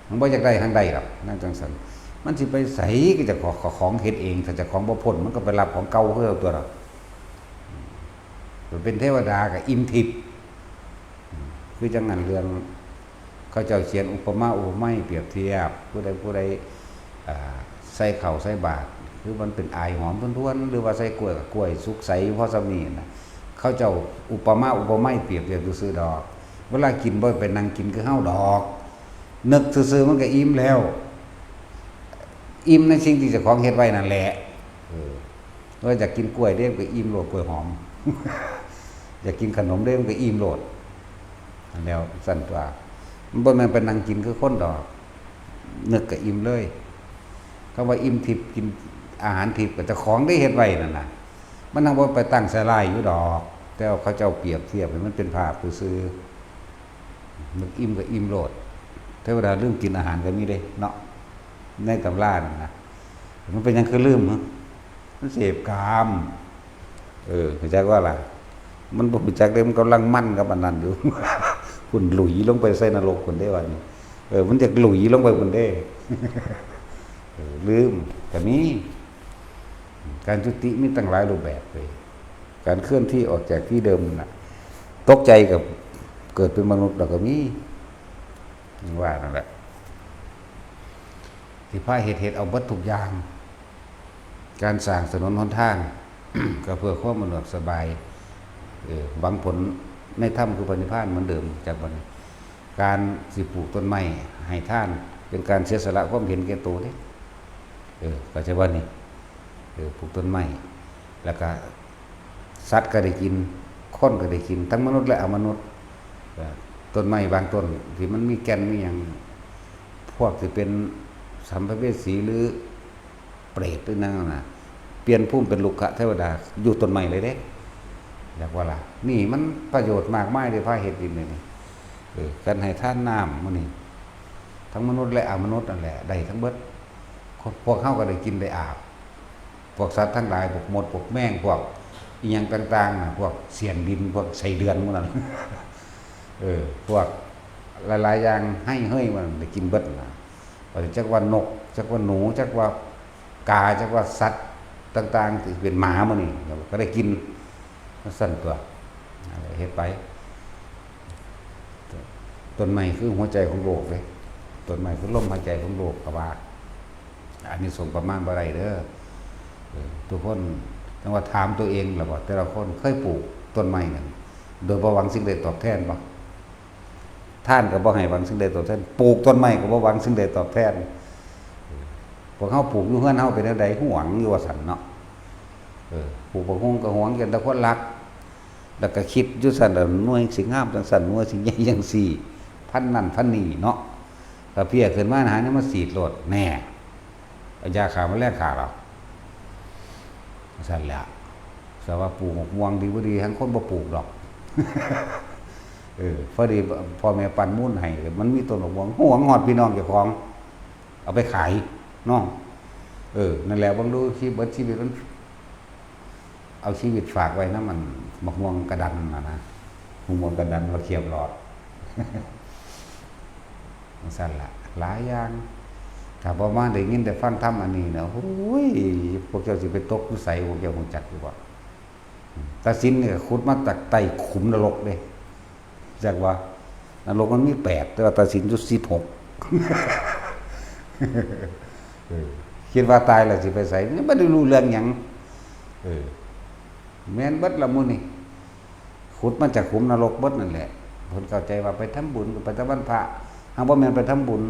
มันบ่อยากได้ทางใดดอก นั่นจั่งซั้น มันสิไปไสก็เจ้าของ ของเฮ็ดเอง ถ้าเจ้าของบ่พ้น มันก็ไปรับของเก่าคือเอาตั๊วเนาะ ไปเป็นเทวดาก็อิ่มทิพย์ คือจั่งนั้นเรื่อง เขาเจ้าเขียนอุปมาอุปไมยเปรียบเทียบ ผู้ใดผู้ใด อ่า ใส่ข้าวใส่บาตร คือมันเป็นอายหอมทวนๆ หรือว่าใส่กล้วยก็กล้วยสุกใสอยู่พอส่ำนี้นะ เขาเจ้าอุปมาอุปไมยเปรียบเทียบซื่อๆดอก เวลากินบ่ไปนั่งกินคือเฮาดอก นึกซื่อๆมันก็อิ่มแล้ว อิ่มในสิ่งที่เจ้าของเฮ็ดไว้นั่นแหละ เออ ว่าอยากกินกล้วยเด้มันก็อิ่มโลด กล้วยหอม อยากกินขนมเด้มันก็อิ่มโลด อันแล้วซั่นตั๊ว มันบ่แม่นไปนั่งกินคือคนดอก นึกก็อิ่มเลย เขาว่าอิ่มทิพย์กินอาหารทิพย์ก็เจ้าของได้เฮ็ดไว้นั่นน่ะ มันทั้งว่าไปตั้งใส่ร้ายอยู่ดอก แต่ว่าเขาเจ้าเปรียบเทียบให้มันเป็นภาพซื่อๆ นึกอิ่มก็อิ่มโลด เทวดาลืมกินอาหารก็มีเด้เนาะ ในตำรานั่นนะ มันเป็นหยังคือลืมฮะ มันเสพกาม เออ รู้จักว่าล่ะ มันบ่รู้จักเด้ มันกำลังมันกับอันนั้นอยู่ คุณหลุยลงไปใส่นรกคุณได้วันนี้ เออ มันจะหลุยลงไปคุณได้ เออ ลืม แต่มี การจุติมีตั้งหลายรูปแบบเลย การเคลื่อนที่ออกจากที่เดิมน่ะ ตกใจกับเกิดเป็นมนุษย์เราก็มี ว่านั่นแหละ ที่พาเฮ็ดเฮ็ดเอาเบิดทุกอย่าง การสร้างถนนหนทาง ก็เพื่อความสะดวกสบาย เออ หวังผลในธรรมคือพระนิพพานเหมือนเดิม จากบัดนี้ การสิปลูกต้นไม้ให้ทาน เป็นการเสียสละความเห็นแก่ตัวเด้ เออ เข้าใจบ่นี่ เออ ปลูกต้นไม้ แล้วก็สัตว์ก็ได้กิน คนก็ได้กิน ทั้งมนุษย์และอมนุษย์ เออ ต้นไม้บางต้นที่มันมีแก่นมีหยัง พวกที่เป็นสัมภเวสีหรือเปรตหรือหยังนั่นน่ะ เปลี่ยนภูมิเป็นรุกขเทวดา อยู่ต้นไม้เลยเด้ อยากว่าล่ะ นี่มันประโยชน์มากมายเลย พาเฮ็ดอยู่นี่ เออ การให้ทานน้ำมื้อนี้ ทั้งมนุษย์และอมนุษย์นั่นแหละ ได้ทั้งเบิด พวกเฮาก็ได้กินได้อาบ พวกสัตว์ทั้งหลาย พวกมด พวกแมง พวกอิหยังต่างๆน่ะ พวกเสี้ยนดิน พวกไส้เดือนหมู่นั้น เออ พวกหลายๆอย่าง ไฮ้เฮ้ย มันได้กินเบิดน่ะ ว่าจักว่านก จักว่าหนู จักว่ากา จักว่าสัตว์ต่างๆ ที่เป็นหมาหมู่นี้ ก็ได้กิน ซั่นตั๊ว เฮ็ดไป ต้นไม้คือหัวใจของโลกเด้ ต้นไม้คือลมหายใจของโลก ก็ว่า อานิสงส์ประมาณบ่ได้เด้อ เออ ทุกคน จั่งว่าถามตัวเองล่ะว่า แต่ละคนเคยปลูกต้นไม้นั่น โดยบ่หวังสิ่งใดตอบแทนบ่ ทานก็บ่ให้หวังสิ่งใดตอบแทน ปลูกต้นไม้ก็บ่หวังสิ่งใดตอบแทน พวกเฮาปลูกอยู่เฮือนเฮาเป็นแนวใด หวงอยู่ว่าซั่นเนาะ เออ ปลูกบักฮุ่งก็หวง ย่านแต่คนลัก แล้วก็คิดอยู่ซั่นล่ะ หน่วยสิงามจั่งซั่น หน่วยสิใหญ่จั่งซี่ พันธุ์นั่นพันธุ์นี้เนาะ ถ้าเพี้ยขึ้นมาหาเนี่ยมาฉีดโลด แน่ เอายาฆ่าแมลงฆ่าเรา ซั่นแหละ แต่ว่าปลูกหมากม่วงดีบ่ดี ทั้งคนบ่ปลูกดอก เออ พอดีพ่อแม่ปันมูลให้ มันมีต้นหมากม่วง หวงฮอดพี่น้องเจ้าของ เอาไปขายเนาะ เออ นั่นแหละ เบิ่งดู ชีวิต เบิดชีวิตมัน เอาชีวิตฝากไว้นำมัน หมากม่วงกระดันน่ะนะ หมากม่วงกระดันว่าเขียบหลอด จั่งซั่นล่ะ หลายอย่าง ถ้าบ่มาได้ยินได้ฟังธรรมอันนี้นะ โอ้ย พวกเจ้าสิไปตกอยู่ไส พวกเจ้ารู้จักอยู่บ่ ตาสินนี่ก็ขุดมาจากใต้ขุมนรกเด้ จักว่า นรกมันมีแปด แต่ว่าตาสินอยู่สิบหก เออ คิดว่าตายแล้วสิไปไส มันบ่ได้รู้เรื่องหยัง เออ แม่นเบิดละหมู่นี่ ขุดมาจากขุมนรกเบิดนั่นแหละ เพิ่นเข้าใจว่าไปทำบุญก็ไปแต่วันพระ หากบ่แม่นไปทำบุญ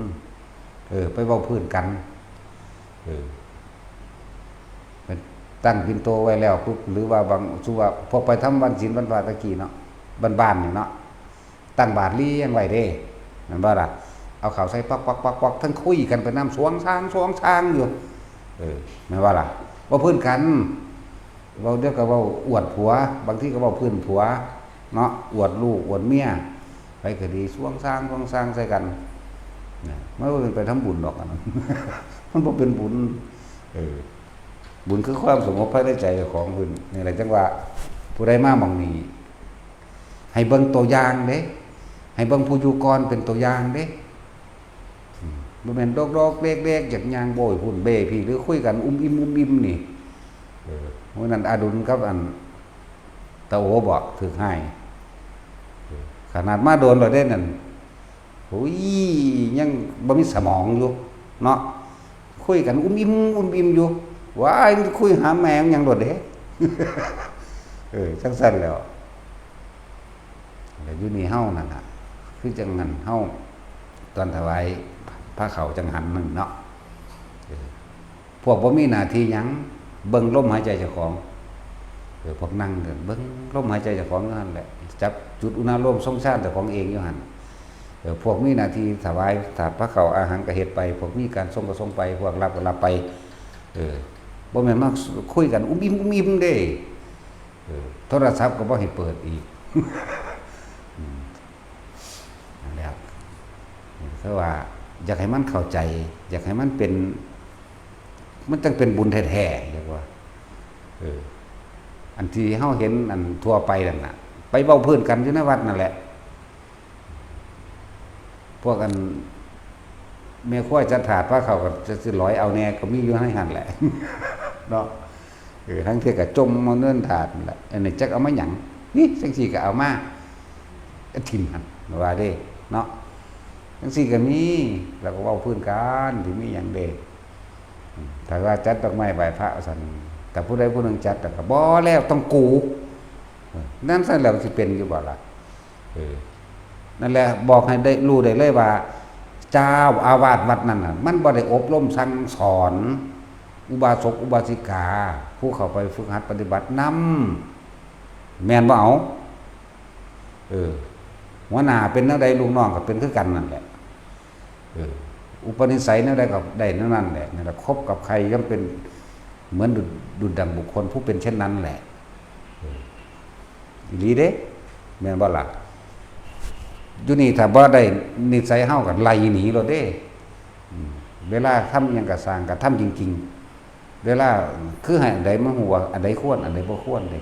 เออ ไปเว้าพื้นกัน เออ ไปตั้งปิ่นโตไว้แล้วปุ๊บ หรือว่าบาง สมมุติว่าพวกไปทำวันศีลวันพระตะกี้เนาะ บ้านๆนี่เนาะ ตั้งบาตรเรียงไว้เด้ แม่นบ่ล่ะ เอาข้าวใส่ปอกๆๆๆ ทั้งคุยกันไปนำ สวงซาง สวงซางอยู่ เออ แม่นบ่ล่ะ เว้าพื้นกัน เว้าเดี๋ยวก็เว้าอวดผัว บางทีก็เว้าพื้นผัว เนาะ อวดลูก อวดเมีย ไปก็ดี สวงซาง สวงซางใส่กัน นะ มันบ่เป็นไปทำบุญดอกอันนั้น มันบ่เป็นบุญ เออ บุญคือความสงบภายในใจของเพิ่น นี่แหละจั่งว่า ผู้ใดมาหม่องนี้ ให้เบิ่งตัวอย่างเด้ ให้เบิ่งผู้อยู่ก่อนเป็นตัวอย่างเด้ อืม บ่แม่นดอกๆเล็กๆ อยากย่างโบ้ยพุ่นเบ้ยพี่ หรือคุยกันอุ้มอิ่มอุ้มอิ่มนี่ เออ มื้อนั้นอดุลกับอันตาโอบ่ ถืกฮ้าย เออ ขนาดมาโดนแล้วเด้นั่น โอ้ย ยังบ่มีสมองอยู่เนาะ คุยกันอุ้มอิ่มอุ้มอิ่มอยู่ ว้าย มันคุยหาแม่มันหยังโลดเด้ เออ จั่งซั่นแหล้ว แล้วอยู่นี่เฮานั่นน่ะ คือจั่งนั้นเฮา ตอนถวายพระเขาจังหันหนึ่งเนาะ เออ พวกบ่มีหน้าที่หยัง เบิ่งลมหายใจเจ้าของ เออ พวกนั่งเบิ่งลมหายใจเจ้าของอยู่หั่นแหละ จับจุดอุณาโลมทรงฌานเจ้าของเองอยู่หั่น เออ พวกมีหน้าที่ถวายถาดพระเขาอาหารก็เฮ็ดไป พวกมีการส่งก็ส่งไป พวกรับก็รับไป เออ บ่แม่นมาคุยกันอุ้มอิ่มอุ้มอิ่มเด้ เออ โทรศัพท์ก็บ่ให้เปิดอีก อืม นั่นแหละ เพราะว่าอยากให้มันเข้าใจ อยากให้มันเป็น มันจั่งเป็นบุญแท้ๆ เรียกว่า เออ อันที่เฮาเห็นอันทั่วไปนั่นน่ะ ไปเว้าพื้นกันอยู่ในวัดนั่นแหละ พวกอันแม่ครัวจัดถาดพาเข้าก็จะสิหลอยเอาแหน่ก็มีอยู่ในหั่นแหละ เนาะ เออ ทั้งเทื่อก็จ่มเอาเนินถาดนั่นแหละ อันนี้จักเอามาหยัง นี่จั่งซี้ก็เอามา ถิ่มหั่น ว่าเด้ เนาะ จั่งซี้ก็มี แล้วก็เว้าพื้นกัน สิมีหยังเด้ อืม ถ้าว่าจัดดอกไม้ไหว้พระว่าซั่น แต่ผู้ใดผู้หนึ่งจัด แล้วก็บ่แล้ว ต้องกู เออ นั่นซั่นแล้วสิเป็นอยู่บ่ล่ะ เออ นั่นแหละ บอกให้ได้รู้ได้เลยว่า เจ้าอาวาสวัดนั่นน่ะ มันบ่ได้อบรมสั่งสอน อุบาสกอุบาสิกา ผู้เข้าไปฝึกหัดปฏิบัตินำ แม่นบ่เอา เออ หัวหน้าเป็นแนวใด ลูกน้องก็เป็นคือกันนั่นแหละ เออ อุปนิสัยแนวใดก็ได้แนวนั้นแหละ นั่นแหละ คบกับใครย่อมเป็นเหมือนดุจ ดุจดั่งบุคคลผู้เป็นเช่นนั้นแหละ เออ อีหลีเด้ แม่นบ่ล่ะ อยู่นี่ถ้าบ่ได้นิสัยเฮาก็ไล่หนีโลดเด้ อืม เวลาทำหยังก็ซ่าง ก็ทำจริงๆ เวลา คือให้อันใดมันฮู้ว่าอันใดควร อันใดบ่ควรเด้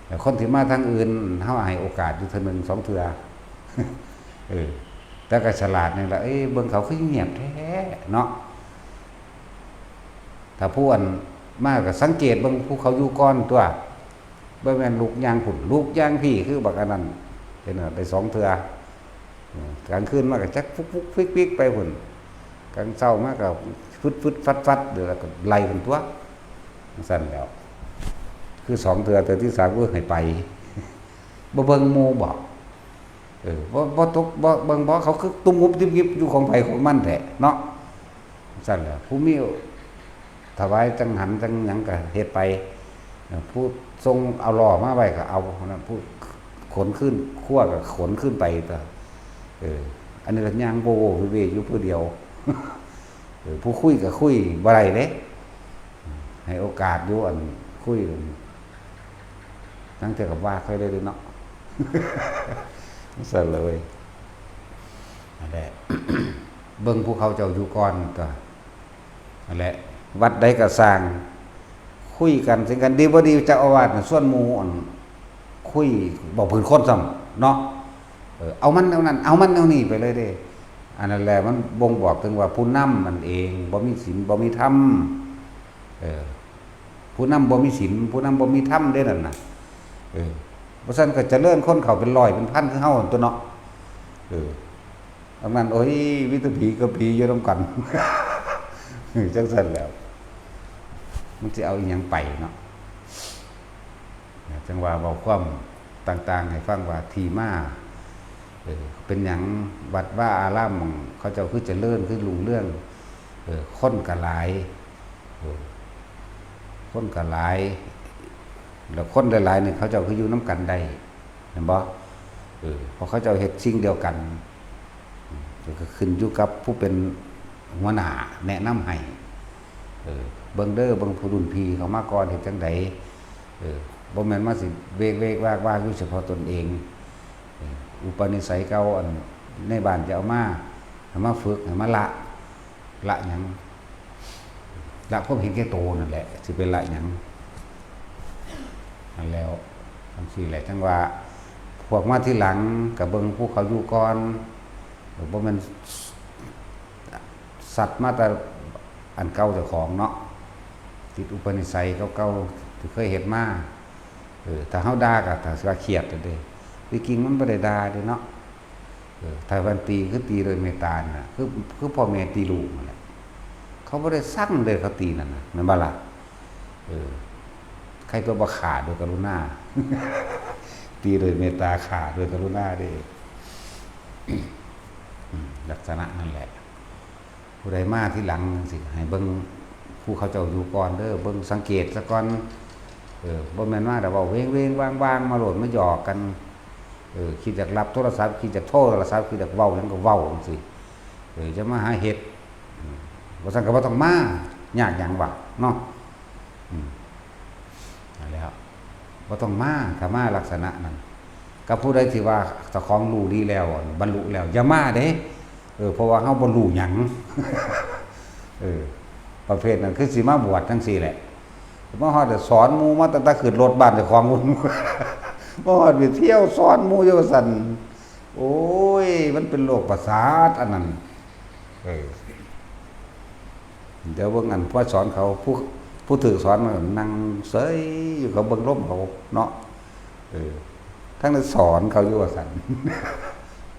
แต่คนที่มาทางอื่น เฮาให้โอกาสอยู่เทื่อหนึ่งสองเทื่อ เออ แต่ก็ฉลาดนี่แหละ เอ้ย เบิ่งเขาคือเงียบแท้เนาะ ถ้าผู้อันมาก็สังเกตเบิ่งผู้เขาอยู่ก่อนตั๊ว บ่แม่นลุกย่างพุ้น ลุกย่างพี้ คือบักอันนั้น เห็นบ่ ได้สองเทื่อ อืม กลางคืนมาก็จักฟุกๆ ฟิกๆ ไปพุ้น กลางเช้ามาก็ฟึดๆ ฟัดๆ เดี๋ยวก็ไล่พุ้นตั๊ว จั่งซั้นแหล้ว คือสองเทื่อ เทื่อที่สามคือให้ไป บ่เบิ่งหมู่บ่ เออ บ่ บ่ตก บ่เบิ่งบ่ เขาคือตุ้มงุบติบงิบอยู่ของไผของมันแท้เนาะ จั่งซั้นแหละ ผู้มีถวายจังหันจังหยังก็เฮ็ดไป เออ ผู้ส่งเอาล้อมาไว้ก็เอา ผู้ขนขึ้นครัวก็ขนขึ้นไปตั๊ว เออ อันนี้ก็ย่างโวโวเวๆ อยู่ผู้เดียว เออ ผู้คุยก็คุยบ่ได้เด้ ให้โอกาสอยู่อันคุยกัน ทั้งเทื่อกับว่าค่อยได้เด้เนาะ จั่งซั้นเลย นั่นแหละ เบิ่งผู้เขาเจ้าอยู่ก่อนตั๊ว นั่นแหละ วัดใดก็ซ่าง คุยกัน เถียงกัน ดีบ่ดี เจ้าอาวาสน่ะชวนหมู่อัน คุย เว้าพื้นคนซ้ำเนาะ เออ เอามันแนวนั้น เอามันแนวนี้ไปเลยเด้ อันนั้นแหละ มันบ่งบอกถึงว่าผู้นำนั่นเอง บ่มีศีล บ่มีธรรม เออ ผู้นำบ่มีศีล ผู้นำบ่มีธรรมเด้นั่นน่ะ เออ บ่ซั้นก็เจริญคนเข้าเป็นร้อยเป็นพันคือเฮาตั๊วเนาะ เออ อันนั้น โอ้ย มีแต่ผีกับผีอยู่นำกัน จั่งซั้นแหล้ว มันสิเอาอีหยังไปเนาะ จั่งว่าเว้าความต่างๆ ให้ฟังว่าที่มา เออ เป็นหยังวัดวาอารามหม่องเขาเจ้าคือเจริญคือรุ่งเรือง เออ คนก็หลาย เออ คนก็หลาย แล้วคนหลายๆ นี่เขาเจ้าคืออยู่นำกันได้ แม่นบ่ เออ เพราะเขาเจ้าเฮ็ดสิ่งเดียวกัน อืม ก็ขึ้นอยู่กับผู้เป็นหัวหน้าแนะนำให้ เออ เบิ่งเด้อ เบิ่งผู้รุ่นพี่เขามาก่อนเฮ็ดจั่งใด เออ บ่แม่นมาสิเวกๆ วากๆ อยู่เฉพาะตนเอง เออ อุปนิสัยเก่าอันในบ้านจะเอามา ให้มาฝึก ให้มาละ ละหยัง ละความเห็นแก่โตนั่นแหละ สิไปละหยัง นั่นแล้ว จั่งซี้แหละ จั่งว่า พวกมาทีหลังก็เบิ่งผู้เขาอยู่ก่อน เออ บ่แม่นซัดมาแต่อันเก่าเจ้าของเนาะ ติดอุปนิสัยเก่าๆ ที่เคยเฮ็ดมา เออ ถ้าเฮาด่าก็ถ้าสิว่าเครียดเด้ ที่จริงมันบ่ได้ด่าเด้เนาะ เออ ถ้าว่าตีคือตีโดยเมตตาน่ะ คือ คือพ่อแม่ตีลูกนั่นแหละ เขาบ่ได้ซังเด้ เขาตีนั่นน่ะ แม่นบ่ล่ะ เออ ใครตัวบ่ฆ่าโดยกรุณา ตีโดยเมตตา ฆ่าโดยกรุณาเด้ อืม ลักษณะนั่นแหละ ผู้ใดมาทีหลังจั่งซี้ ให้เบิ่งผู้เขาเจ้าอยู่ก่อนเด้อ เบิ่งสังเกตซะก่อน เออ บ่แม่นมาแต่เว้าเวงๆ ว่างๆ มาโลด มาหยอกกัน เออ คิดอยากรับโทรศัพท์ คิดอยากโทรโทรศัพท์ คิดอยากเว้าหยังก็เว้าจังซี่ เออ จะมาหาเฮ็ด อืม บ่ซั้นก็บ่ต้องมา ยากหยังวะ เนาะ อืม นั่นแหละ บ่ต้องมา ถ้ามาลักษณะนั้น กับผู้ใดที่ว่าเจ้าของรู้ดีแล้ว บรรลุแล้ว อย่ามาเด้ เออ เพราะว่าเฮาบ่รู้หยัง เออ ประเภทนั้นคือสิมาบวชจังซี่แหละ มาฮอดสอนหมู่มาตั้งแต่ขึ้นรถบ้านเจ้าของพุ้น มาฮอดไปเที่ยวสอนหมู่อยู่ว่าซั่น โอ้ย มันเป็นโรคประสาทอันนั้น เออ เดี๋ยวเบิ่งอันพอสอนเขา ผู้ ผู้ถือสอนนั่งเซยอยู่ เขาเบิ่งลมเขาเนาะ เออ ทั้งนั้นสอนเขาอยู่ว่าซั่น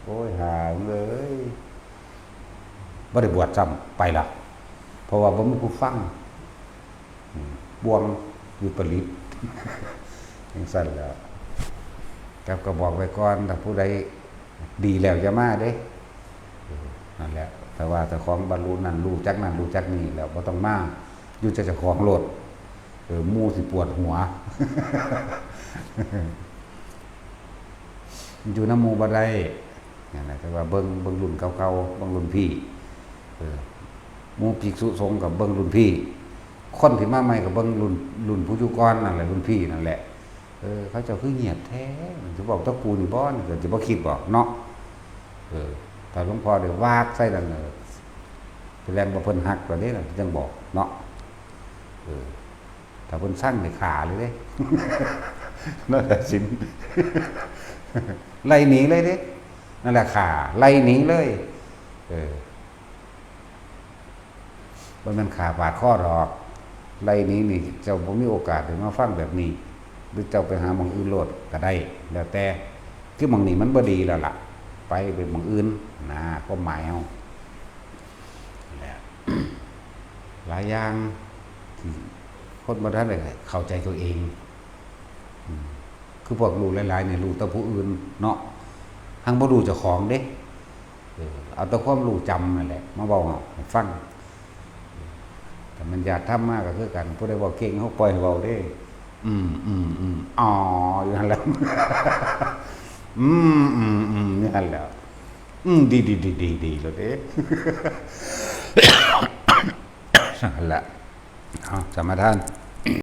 โอ้ย ห่าเอ้ย บ่ได้บวชซ้ำ ไปละ เพราะว่าบ่มีผู้ฟัง อืม บ่วงวิปริต จังซั่นแหล้ว ครับ ก็บอกไว้ก่อน ถ้าผู้ใดดีแล้วอย่ามาเด้ เออ นั่นแหละ แต่ว่าเจ้าของบรรลุนั่น รู้จักนั่น รู้จักนี่แล้ว บ่ต้องมา อยู่แต่เจ้าของโลด เออ หมู่สิปวดหัว อยู่นำหมู่บ่ได้ นั่นแหละ แต่ว่าเบิ่ง เบิ่งรุ่นเก่าๆ เบิ่งรุ่นพี่ เออ หมู่ภิกษุสงฆ์ก็เบิ่งรุ่นพี่ คนที่มาใหม่ก็เบิ่งรุ่น รุ่นผู้อยู่ก่อนนั่นแหละ รุ่นพี่นั่นแหละ เออ เขาเจ้าคือเงียบแท้ มันสิเว้าแต่กูนี่บ่ นี่ก็สิบ่คิดบ่เนาะ เออ ถ้าหลวงพ่อได้วากใส่นั่นน่ะ แสดงว่าเพิ่นฮักแล้วเด้ล่ะ จังบอกเนาะ เออ ถ้าเพิ่นซังนี่ฆ่าเลยเด้ นั่นแหละสิน ไล่หนีเลยเด้ นั่นแหละฆ่า ไล่หนีเลย เออ บ่แม่นฆ่าปาดคอดอก ไล่หนีนี่ เจ้าบ่มีโอกาสได้มาฟังแบบนี้ หรือเจ้าไปหาหม่องอื่นโลดก็ได้ แล้วแต่ คือหม่องนี้มันบ่ดีแล้วล่ะ ไป ไปหม่องอื่นนะ ความหมายเฮา นั่นแหละ หลายอย่างที่คนบ่ทันได้เข้าใจตัวเอง อืม คือพวกรู้หลายๆนี่รู้แต่ผู้อื่นเนาะ หังบ่รู้เจ้าของเด้ เออ เอาแต่ความรู้จำนั่นแหละ มาเว้าให้ฟัง แต่มันอยากทำมาก็คือกัน ผู้ใดเว้าเก่ง เฮาปล่อยให้เว้าเด้ อืม อืม อืม อ๋อ อยู่หั่นแหละ อืม อืม อืม อยู่หั่นแหละ อืม ดี ดี ดี ดี ดี แล้วเด้ นั่นแหละ เอา สมาทาน